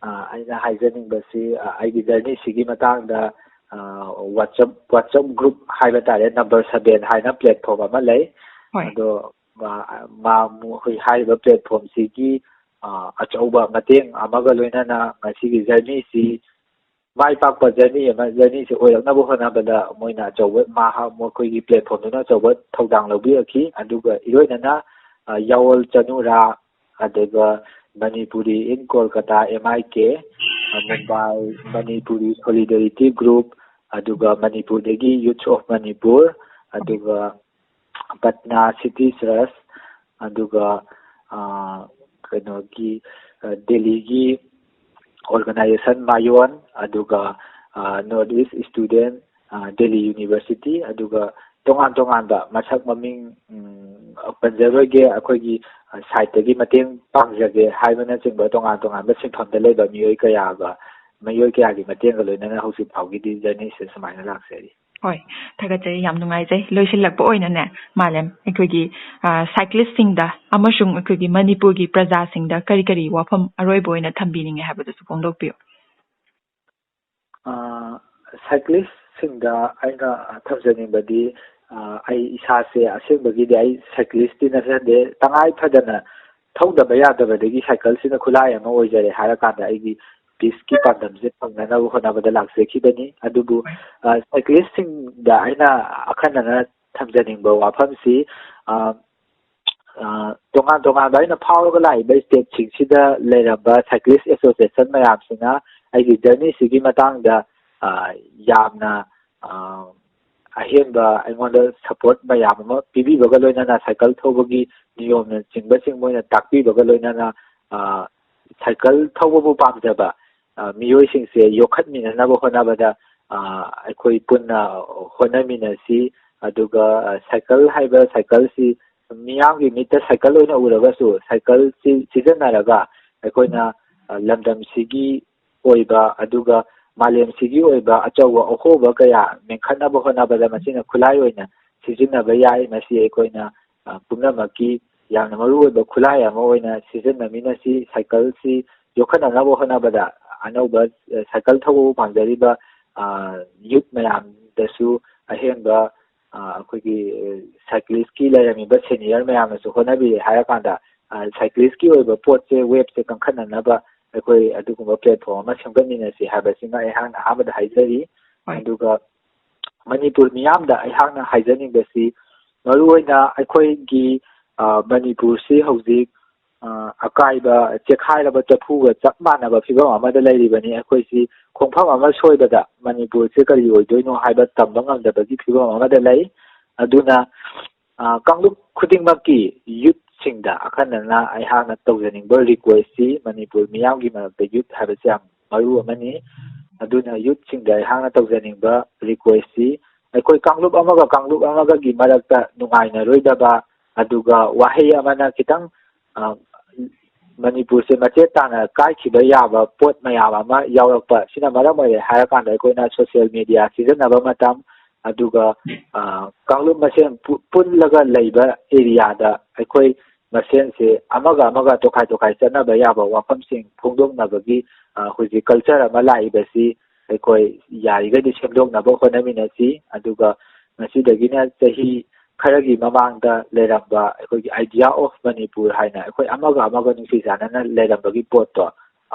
ꯑ, ꯑꯩꯅ ꯍꯥꯏꯖꯅꯤꯡꯕꯁꯤ, ꯑ, ꯑꯩꯒꯤ ꯖꯔꯅꯤꯁꯤꯒꯤ ꯃꯇꯥꯡꯗ, ꯑ, WhatsApp, WhatsApp group ꯍꯥꯏꯕ ꯇꯥꯔꯦ, number seven ꯍꯥꯏꯅ platform ꯑꯃ ꯂꯩ꯫ ꯍꯣꯏ꯫ ꯑꯗꯣ ꯃꯥ-, ꯃꯥ-, ꯃꯈꯣꯏ ꯍꯥꯏꯔꯤꯕ platformꯁꯤꯒꯤ, ꯑ, ꯑꯆꯧꯕ ꯃꯇꯦꯡ ꯑꯃꯒ ꯂꯣꯏꯅꯅ ꯉꯁꯤꯒꯤ ꯖꯔꯅꯤꯁꯤ ꯃꯥꯏ ꯄꯥꯛꯄ ꯖꯔꯅꯤ ꯑꯃ, ꯖꯔꯅꯤꯁꯦ ꯑꯣꯏꯔꯛꯅꯕ ꯍꯣꯠꯅꯕꯗ ꯃꯣꯏꯅ ꯑꯆꯧꯕ, ꯃꯍꯥꯛ, ꯃꯈꯣꯏꯒꯤ platformꯗꯨꯅ ꯑꯆꯧꯕ ꯊꯧꯗꯥꯡ ꯂꯧꯕꯤꯔꯛꯈꯤ꯫ ꯑꯗꯨꯒ ꯏꯔꯣꯏꯅꯅ, ꯑ, ꯌꯥꯑꯣꯜ ꯆꯅꯨꯔꯥ, ꯑꯗꯨꯒ Manipuri in Kolkata, M I K, ꯑ, ꯃꯨꯝꯕꯥꯏ Manipuri Solidarity Group, ꯑꯗꯨꯒ ꯃꯅꯤꯄꯨꯔꯗꯒꯤ Youth of Manipur, ꯑꯗꯨꯒ ꯄꯠꯅꯥ City Trust, ꯑꯗꯨꯒ, ꯑ, ꯀꯩꯅꯣꯒꯤ, ꯑ, ꯗꯦꯜꯂꯤꯒꯤ organization ꯃꯥꯌꯣꯟ, ꯑꯗꯨꯒ, ꯑ, North East Student, ꯑ, Delhi University, ꯑꯗꯨꯒ ꯇꯣꯉꯥꯟ ꯇꯣꯉꯥꯟꯕ ꯃꯁꯛ ꯃꯃꯤꯡ, ꯎꯝ, ꯄꯟꯖꯔꯣꯏꯒꯦ, ꯑꯩꯈꯣꯏꯒꯤ, ꯑ, sideꯇꯒꯤ ꯃꯇꯦꯡ ꯄꯥꯡꯖꯒꯦ ꯍꯥꯏꯕꯅꯆꯤꯡꯕ ꯇꯣꯉꯥꯟ ꯇꯣꯉꯥꯟꯕ ꯁꯤꯟꯐꯝꯗ ꯂꯩꯕ ꯃꯤꯑꯣꯏ ꯀꯌꯥꯒ, ꯃꯤꯑꯣꯏ ꯀꯌꯥꯒꯤ ꯃꯇꯦꯡꯒ ꯂꯣꯏꯅꯅ ꯍꯧꯖꯤꯛ ꯐꯥꯎꯒꯤꯗꯤ ꯖꯔꯅꯤꯁꯦ ꯁꯨꯃꯥꯏꯅ ꯂꯥꯛꯆꯔꯤ꯫ ꯍꯣꯏ, ꯊꯥꯒꯠꯆꯔꯤ, ꯌꯥꯝ ꯅꯨꯡꯉꯥꯏꯖꯩ꯫ ꯂꯣꯏꯁꯤꯜꯂꯛꯄ ꯑꯣꯏꯅꯅꯦ, ꯃꯥꯂꯦꯝ, ꯑꯩꯈꯣꯏꯒꯤ, ꯑ, cyclistꯁꯤꯡꯗ ꯑꯃꯁꯨꯡ ꯑꯩꯈꯣꯏꯒꯤ ꯃꯅꯤꯄꯨꯔꯒꯤ ꯄ꯭ꯔꯖꯥꯁꯤꯡꯗ ꯀꯔꯤ ꯀꯔꯤ ꯋꯥꯐꯝ ꯑꯔꯣꯏꯕ ꯑꯣꯏꯅ ꯊꯝꯕꯤꯅꯤꯡꯉꯦ ꯍꯥꯏꯕꯗꯨꯁꯨ ꯐꯣꯡꯗꯣꯛꯄꯤꯌꯨ꯫ ꯑ, cyclistꯁꯤꯡꯗ ꯑꯩꯅ ꯊꯝꯖꯅꯤꯡꯕꯗꯤ, ꯑ, ꯑꯩ ꯏꯁꯥꯁꯦ ꯑꯁꯦꯡꯕꯒꯤꯗꯤ ꯑꯩ cyclistꯇꯤ ꯅꯠꯆꯗꯦ, ꯇꯉꯥꯏ ꯐꯗꯅ ꯊꯧꯗꯕ ꯌꯥꯗꯕꯗꯒꯤ ꯁꯥꯏꯀꯜꯁꯤꯅ ꯈꯨꯠꯂꯥꯏ ꯑꯃ ꯑꯣꯏꯖꯔꯦ ꯍꯥꯏꯔꯀꯥꯟꯗ ꯑꯩꯒꯤ ꯄꯤꯁꯀꯤ ꯄꯥꯟꯗꯝꯁꯦ ꯐꯪꯅꯅꯕ ꯍꯣꯠꯅꯕꯗ ꯂꯥꯛꯆꯈꯤꯕꯅꯤ꯫ ꯑꯗꯨꯕꯨ, ꯑ, ꯁꯥꯏꯀ꯭ꯂꯤꯁꯁꯤꯡꯗ ꯑꯩꯅ ꯑꯈꯟꯅꯅ ꯊꯝꯖꯅꯤꯡꯕ ꯋꯥꯐꯝꯁꯤ, ꯑ, ꯑ, ꯇꯣꯉꯥꯟ ꯇꯣꯉꯥꯟꯕ ꯑꯩꯅ ꯐꯥꯎꯔꯒ ꯂꯥꯛꯏꯕ ꯁ꯭ꯇꯦꯠꯁꯤꯡꯁꯤꯗ ꯂꯩꯔꯝꯕ ꯁꯥꯏꯀ꯭ꯂꯤꯁ ꯑꯦꯁꯣꯁꯤꯌꯦꯁꯟ ꯃꯌꯥꯝꯁꯤꯅ ꯑꯩꯒꯤ ꯖꯔꯅꯤꯁꯤꯒꯤ ꯃꯇꯥꯡꯗ, ꯑ, ꯌꯥꯝꯅ, ꯑ, ꯑꯍꯦꯟꯕ ꯑꯩꯉꯣꯟꯗ ꯁꯄꯣꯔꯠ ꯃꯌꯥꯝ ꯑꯃ ꯄꯤꯕꯤꯕꯒ ꯂꯣꯏꯅꯅ ꯁꯥꯏꯀꯜ ꯊꯧꯕꯒꯤ ꯅꯤꯌꯣꯝꯅꯆꯤꯡꯕꯁꯤꯡ ꯃꯣꯏꯅ ꯇꯥꯛꯄꯤꯕꯒ ꯂꯣꯏꯅꯅ, ꯑ, ꯁꯥꯏꯀꯜ ꯊꯧꯕꯕꯨ ꯄꯥꯝꯖꯕ, ꯑ, ꯃꯤꯑꯣꯏꯁꯤꯡꯁꯦ ꯌꯣꯛꯈꯠꯃꯤꯟꯅꯅꯕ ꯍꯣꯠꯅꯕꯗ, ꯑ, ꯑꯩꯈꯣꯏ ꯄꯨꯟꯅ ꯍꯣꯠꯅꯃꯤꯟꯅꯁꯤ꯫ ꯑꯗꯨꯒ, ꯑ, ꯁꯥꯏꯀꯜ ꯍꯥꯏꯕ ꯁꯥꯏꯀꯜꯁꯤ ꯃꯤꯌꯥꯝꯒꯤ ꯃꯤꯠꯇ ꯁꯥꯏꯀꯜ ꯑꯣꯏꯅ ꯎꯔꯒꯁꯨ ꯁꯥꯏꯀꯜꯁꯤ ꯁꯤꯖꯤꯟꯅꯔꯒ ꯑꯩꯈꯣꯏꯅ, ꯑ, ꯂꯝꯗꯝꯁꯤꯒꯤ ꯑꯣꯏꯕ ꯑꯗꯨꯒ ꯃꯥꯂꯦꯝꯁꯤꯒꯤ ꯑꯣꯏꯕ ꯑꯆꯧꯕ ꯑꯍꯣꯕ ꯀꯌꯥ ꯃꯦꯟꯈꯠꯅꯕ ꯍꯣꯠꯅꯕꯗ ꯃꯁꯤꯅ ꯈꯨꯠꯂꯥꯏ ꯑꯣꯏꯅ ꯁꯤꯖꯤꯟꯅꯕ ꯌꯥꯏ꯫ ꯃꯁꯤ ꯑꯩꯈꯣꯏꯅ, ꯑ, ꯄꯨꯝꯅꯃꯛꯀꯤ ꯌꯥꯝꯅ ꯃꯔꯨꯑꯣꯏꯕ ꯈꯨꯠꯂꯥꯏ ꯑꯃ ꯑꯣꯏꯅ ꯁꯤꯖꯤꯟꯅꯃꯤꯟꯅꯁꯤ꯫ ꯁꯥꯏꯀꯜꯁꯤ ꯌꯣꯛꯈꯠꯅꯅꯕ ꯍꯣꯠꯅꯕꯗ ꯑꯅꯧꯕ, ꯑ, ꯁꯥꯏꯀꯜ ꯊꯧꯕꯕꯨ ꯄꯥꯝꯖꯔꯤꯕ, ꯑ, ꯌꯨꯠ ꯃꯌꯥꯝꯗꯁꯨ ꯑꯍꯦꯟꯕ, ꯑ, ꯑꯩꯈꯣꯏꯒꯤ, ꯑ, ꯁꯥꯏꯀ꯭ꯂꯤꯁꯀꯤ ꯂꯩꯔꯝꯃꯤꯕ ꯁꯦꯅꯤꯌꯔ ꯃꯌꯥꯝꯅꯁꯨ ꯍꯣꯠꯅꯕꯤꯔꯦ ꯍꯥꯏꯔꯀꯥꯟꯗ, ꯑ, ꯁꯥꯏꯀ꯭ꯂꯤꯁꯀꯤ ꯑꯣꯏꯕ ꯄꯣꯠꯁꯦ, ꯋꯦꯕꯁꯦ ꯀꯟꯈꯠꯅꯅꯕ ꯑꯩꯈꯣꯏ ꯑꯗꯨꯒꯨꯝꯕ ꯄ꯭ꯂꯦꯠꯐꯣꯝ ꯑꯃ ꯁꯦꯝꯒꯠꯃꯤꯟꯅꯁꯤ ꯍꯥꯏꯕꯁꯤꯃ ꯑꯩꯍꯥꯛꯅ ꯑꯍꯥꯟꯕꯗ ꯍꯥꯏꯖꯔꯤ꯫ ꯍꯣꯏ꯫ ꯑꯗꯨꯒ ꯃꯅꯤꯄꯨꯔ ꯃꯤꯌꯥꯝꯗ ꯑꯩꯍꯥꯛꯅ ꯍꯥꯏꯖꯅꯤꯡꯕꯁꯤ, ꯃꯔꯨꯑꯣꯏꯅ ꯑꯩꯈꯣꯏꯒꯤ, ꯑ, ꯃꯅꯤꯄꯨꯔꯁꯤ ꯍꯧꯖꯤꯛ, ꯑ, ꯑꯀꯥꯏꯕ ꯆꯦꯛꯈꯥꯏꯔꯕ ꯆꯐꯨꯒ ꯆꯞ ꯃꯥꯟꯅꯕ ꯐꯤꯕꯝ ꯑꯃꯗ ꯂꯩꯔꯤꯕꯅꯤ꯫ ꯑꯩꯈꯣꯏꯁꯤ ꯈꯣꯡꯐꯝ ꯑꯃ ꯁꯣꯏꯕꯗ ꯃꯅꯤꯄꯨꯔꯁꯤ ꯀꯔꯤ ꯑꯣꯏꯗꯣꯏꯅꯣ ꯍꯥꯏꯕ ꯇꯝꯕ ꯉꯝꯗꯕꯒꯤ ꯐꯤꯕꯝ ꯑꯃꯗ ꯂꯩ꯫ ꯑꯗꯨꯅ, ꯑ, ꯀꯥꯡꯂꯨꯞ ꯈꯨꯗꯤꯡꯃꯛꯀꯤ ꯌꯨꯠꯁꯤꯡꯗ ꯑꯈꯟꯅꯅ ꯑꯩꯍꯥꯛꯅ ꯇꯧꯖꯅꯤꯡꯕ ꯔꯤꯀ꯭ꯋꯦꯁꯁꯤ, ꯃꯅꯤꯄꯨꯔ ꯃꯤꯌꯥꯝꯒꯤ ꯃꯔꯛꯇ ꯌꯨꯠ ꯍꯥꯏꯕꯁꯤ ꯌꯥꯝ ꯃꯔꯨ ꯑꯃꯅꯤ꯫ ꯑꯗꯨꯅ ꯌꯨꯠꯁꯤꯡꯗ ꯑꯩꯍꯥꯛꯅ ꯇꯧꯖꯅꯤꯡꯕ ꯔꯤꯀ꯭ꯋꯦꯁꯁꯤ, ꯑꯩꯈꯣꯏ ꯀꯥꯡꯂꯨꯞ ꯑꯃꯒ ꯀꯥꯡꯂꯨꯞ ꯑꯃꯒꯒꯤ ꯃꯔꯛꯇ ꯅꯨꯡꯉꯥꯏꯅꯔꯣꯏꯗꯕ, ꯑꯗꯨꯒ ꯋꯥꯍꯩ ꯑꯃꯅ ꯈꯤꯇꯪ, ꯑ, ꯃꯅꯤꯄꯨꯔꯁꯦ ꯃꯆꯦꯠ ꯇꯥꯅ ꯀꯥꯏꯈꯤꯕ ꯌꯥꯕ ꯄꯣꯠ ꯃꯌꯥꯝ ꯑꯃ ꯌꯥꯎꯔꯛꯄ, ꯁꯤꯅ ꯃꯔꯝ ꯑꯣꯏꯔꯦ ꯍꯥꯏꯔꯀꯥꯟꯗ ꯑꯩꯈꯣꯏꯅ ꯁꯣꯁꯤꯌꯦꯜ ꯃꯦꯗꯤꯌꯥ ꯁꯤꯖꯤꯟꯅꯕ ꯃꯇꯝ, ꯑꯗꯨꯒ, ꯑ, ꯀꯥꯡꯂꯨꯞ ꯃꯁꯦꯟ ꯄꯨ-, ꯄꯨꯜꯂꯒ ꯂꯩꯕ ꯑꯦꯔꯤꯌꯥꯗ ꯑꯩꯈꯣꯏ ꯃꯁꯦꯟꯁꯦ ꯑꯃꯒ ꯑꯃꯒ ꯇꯣꯈꯥꯏ ꯇꯣꯈꯥꯏ ꯆꯠꯅꯕ ꯌꯥꯕ ꯋꯥꯐꯝꯁꯤꯡ ꯐꯣꯡꯗꯣꯛꯅꯕꯒꯤ, ꯑ, ꯍꯧꯖꯤꯛ ꯀꯜꯆꯔ ꯑꯃ ꯂꯥꯛꯏꯕꯁꯤ ꯑꯩꯈꯣꯏ ꯌꯥꯔꯤꯈꯩꯗꯤ ꯁꯦꯝꯗꯣꯛꯅꯕ ꯍꯣꯠꯅꯃꯤꯟꯅꯁꯤ꯫ ꯑꯗꯨꯒ ꯉꯁꯤꯗꯒꯤꯅ ꯆꯍꯤ ꯈꯔꯒꯤ ꯃꯃꯥꯡꯗ ꯂꯩꯔꯝꯕ ꯑꯩꯈꯣꯏꯒꯤ Idea of Manipur ꯍꯥꯏꯅ ꯑꯩꯈꯣꯏ ꯑꯃꯒ ꯑꯃꯒ ꯅꯨꯡꯁꯤ ꯆꯥꯟꯅꯅ ꯂꯩꯔꯝꯕꯒꯤ ꯄꯣꯠꯇꯣ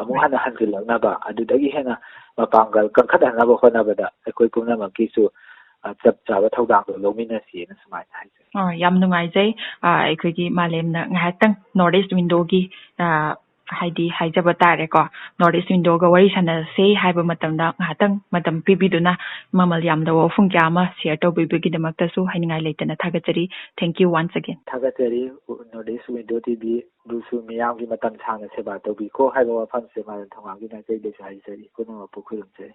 ꯑꯃꯨꯛ ꯍꯟꯅ ꯍꯟꯖꯤꯜꯂꯛꯅꯕ, ꯑꯗꯨꯗꯒꯤ ꯍꯦꯟꯅ ꯃꯄꯥꯡꯒꯜ ꯀꯟꯈꯠꯍꯟꯅꯕ ꯍꯣꯠꯅꯕꯗ ꯑꯩꯈꯣꯏ ꯄꯨꯝꯅꯃꯛꯀꯤꯁꯨ, ꯑ, ꯆꯞ ꯆꯥꯕ ꯊꯧꯗꯥꯡꯗꯣ ꯂꯧꯃꯤꯟꯅꯁꯤꯅ ꯁꯨꯃꯥꯏꯅ ꯍꯥꯏꯖꯩ꯫ ꯑ, ꯌꯥꯝ ꯅꯨꯡꯉꯥꯏꯖꯩ꯫ ꯑ, ꯑꯩꯈꯣꯏꯒꯤ ꯃꯥꯂꯦꯝꯅ ꯉꯥꯏꯍꯥꯛꯇꯪ North East Window-ꯒꯤ, ꯑ, ꯍꯥꯏꯗꯤ ꯍꯥꯏꯖꯕ ꯇꯥꯔꯦꯀꯣ, North East Window-ꯒ ꯋꯥꯔꯤ ꯁꯥꯟꯅꯁꯦ ꯍꯥꯏꯕ ꯃꯇꯝꯗ ꯉꯥꯏꯍꯥꯛꯇꯪ ꯃꯇꯝ ꯄꯤꯕꯤꯗꯨꯅ ꯃꯃꯜ ꯌꯥꯝꯗꯕ ꯋꯥꯐꯝ ꯀꯌꯥ ꯑꯃ share ꯇꯧꯕꯤꯕꯒꯤꯗꯃꯛꯇꯁꯨ ꯍꯥꯏꯅꯤꯡꯉꯥꯏ ꯂꯩꯇꯅ ꯊꯥꯒꯠꯆꯔꯤ꯫ Thank you once again. ꯊꯥꯒꯠꯆꯔꯤ꯫ North East Window T V-ꯗꯨꯁꯨ ꯃꯤꯌꯥꯝꯒꯤ ꯃꯇꯝ ꯁꯥꯡꯅ ꯁꯦꯕꯥ ꯇꯧꯕꯤꯀꯣ ꯍꯥꯏꯕ ꯋꯥꯐꯝꯁꯦ ꯃꯥꯂꯦꯝ ꯊꯧꯉꯥꯒꯤ ꯃꯥꯏꯀꯩꯗꯁꯨ ꯍꯥꯏꯖꯔꯤ꯫ ꯄꯨꯝꯅꯃꯛꯄꯨ ꯈꯨꯔꯨꯝꯖꯔꯤ꯫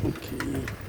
Okay.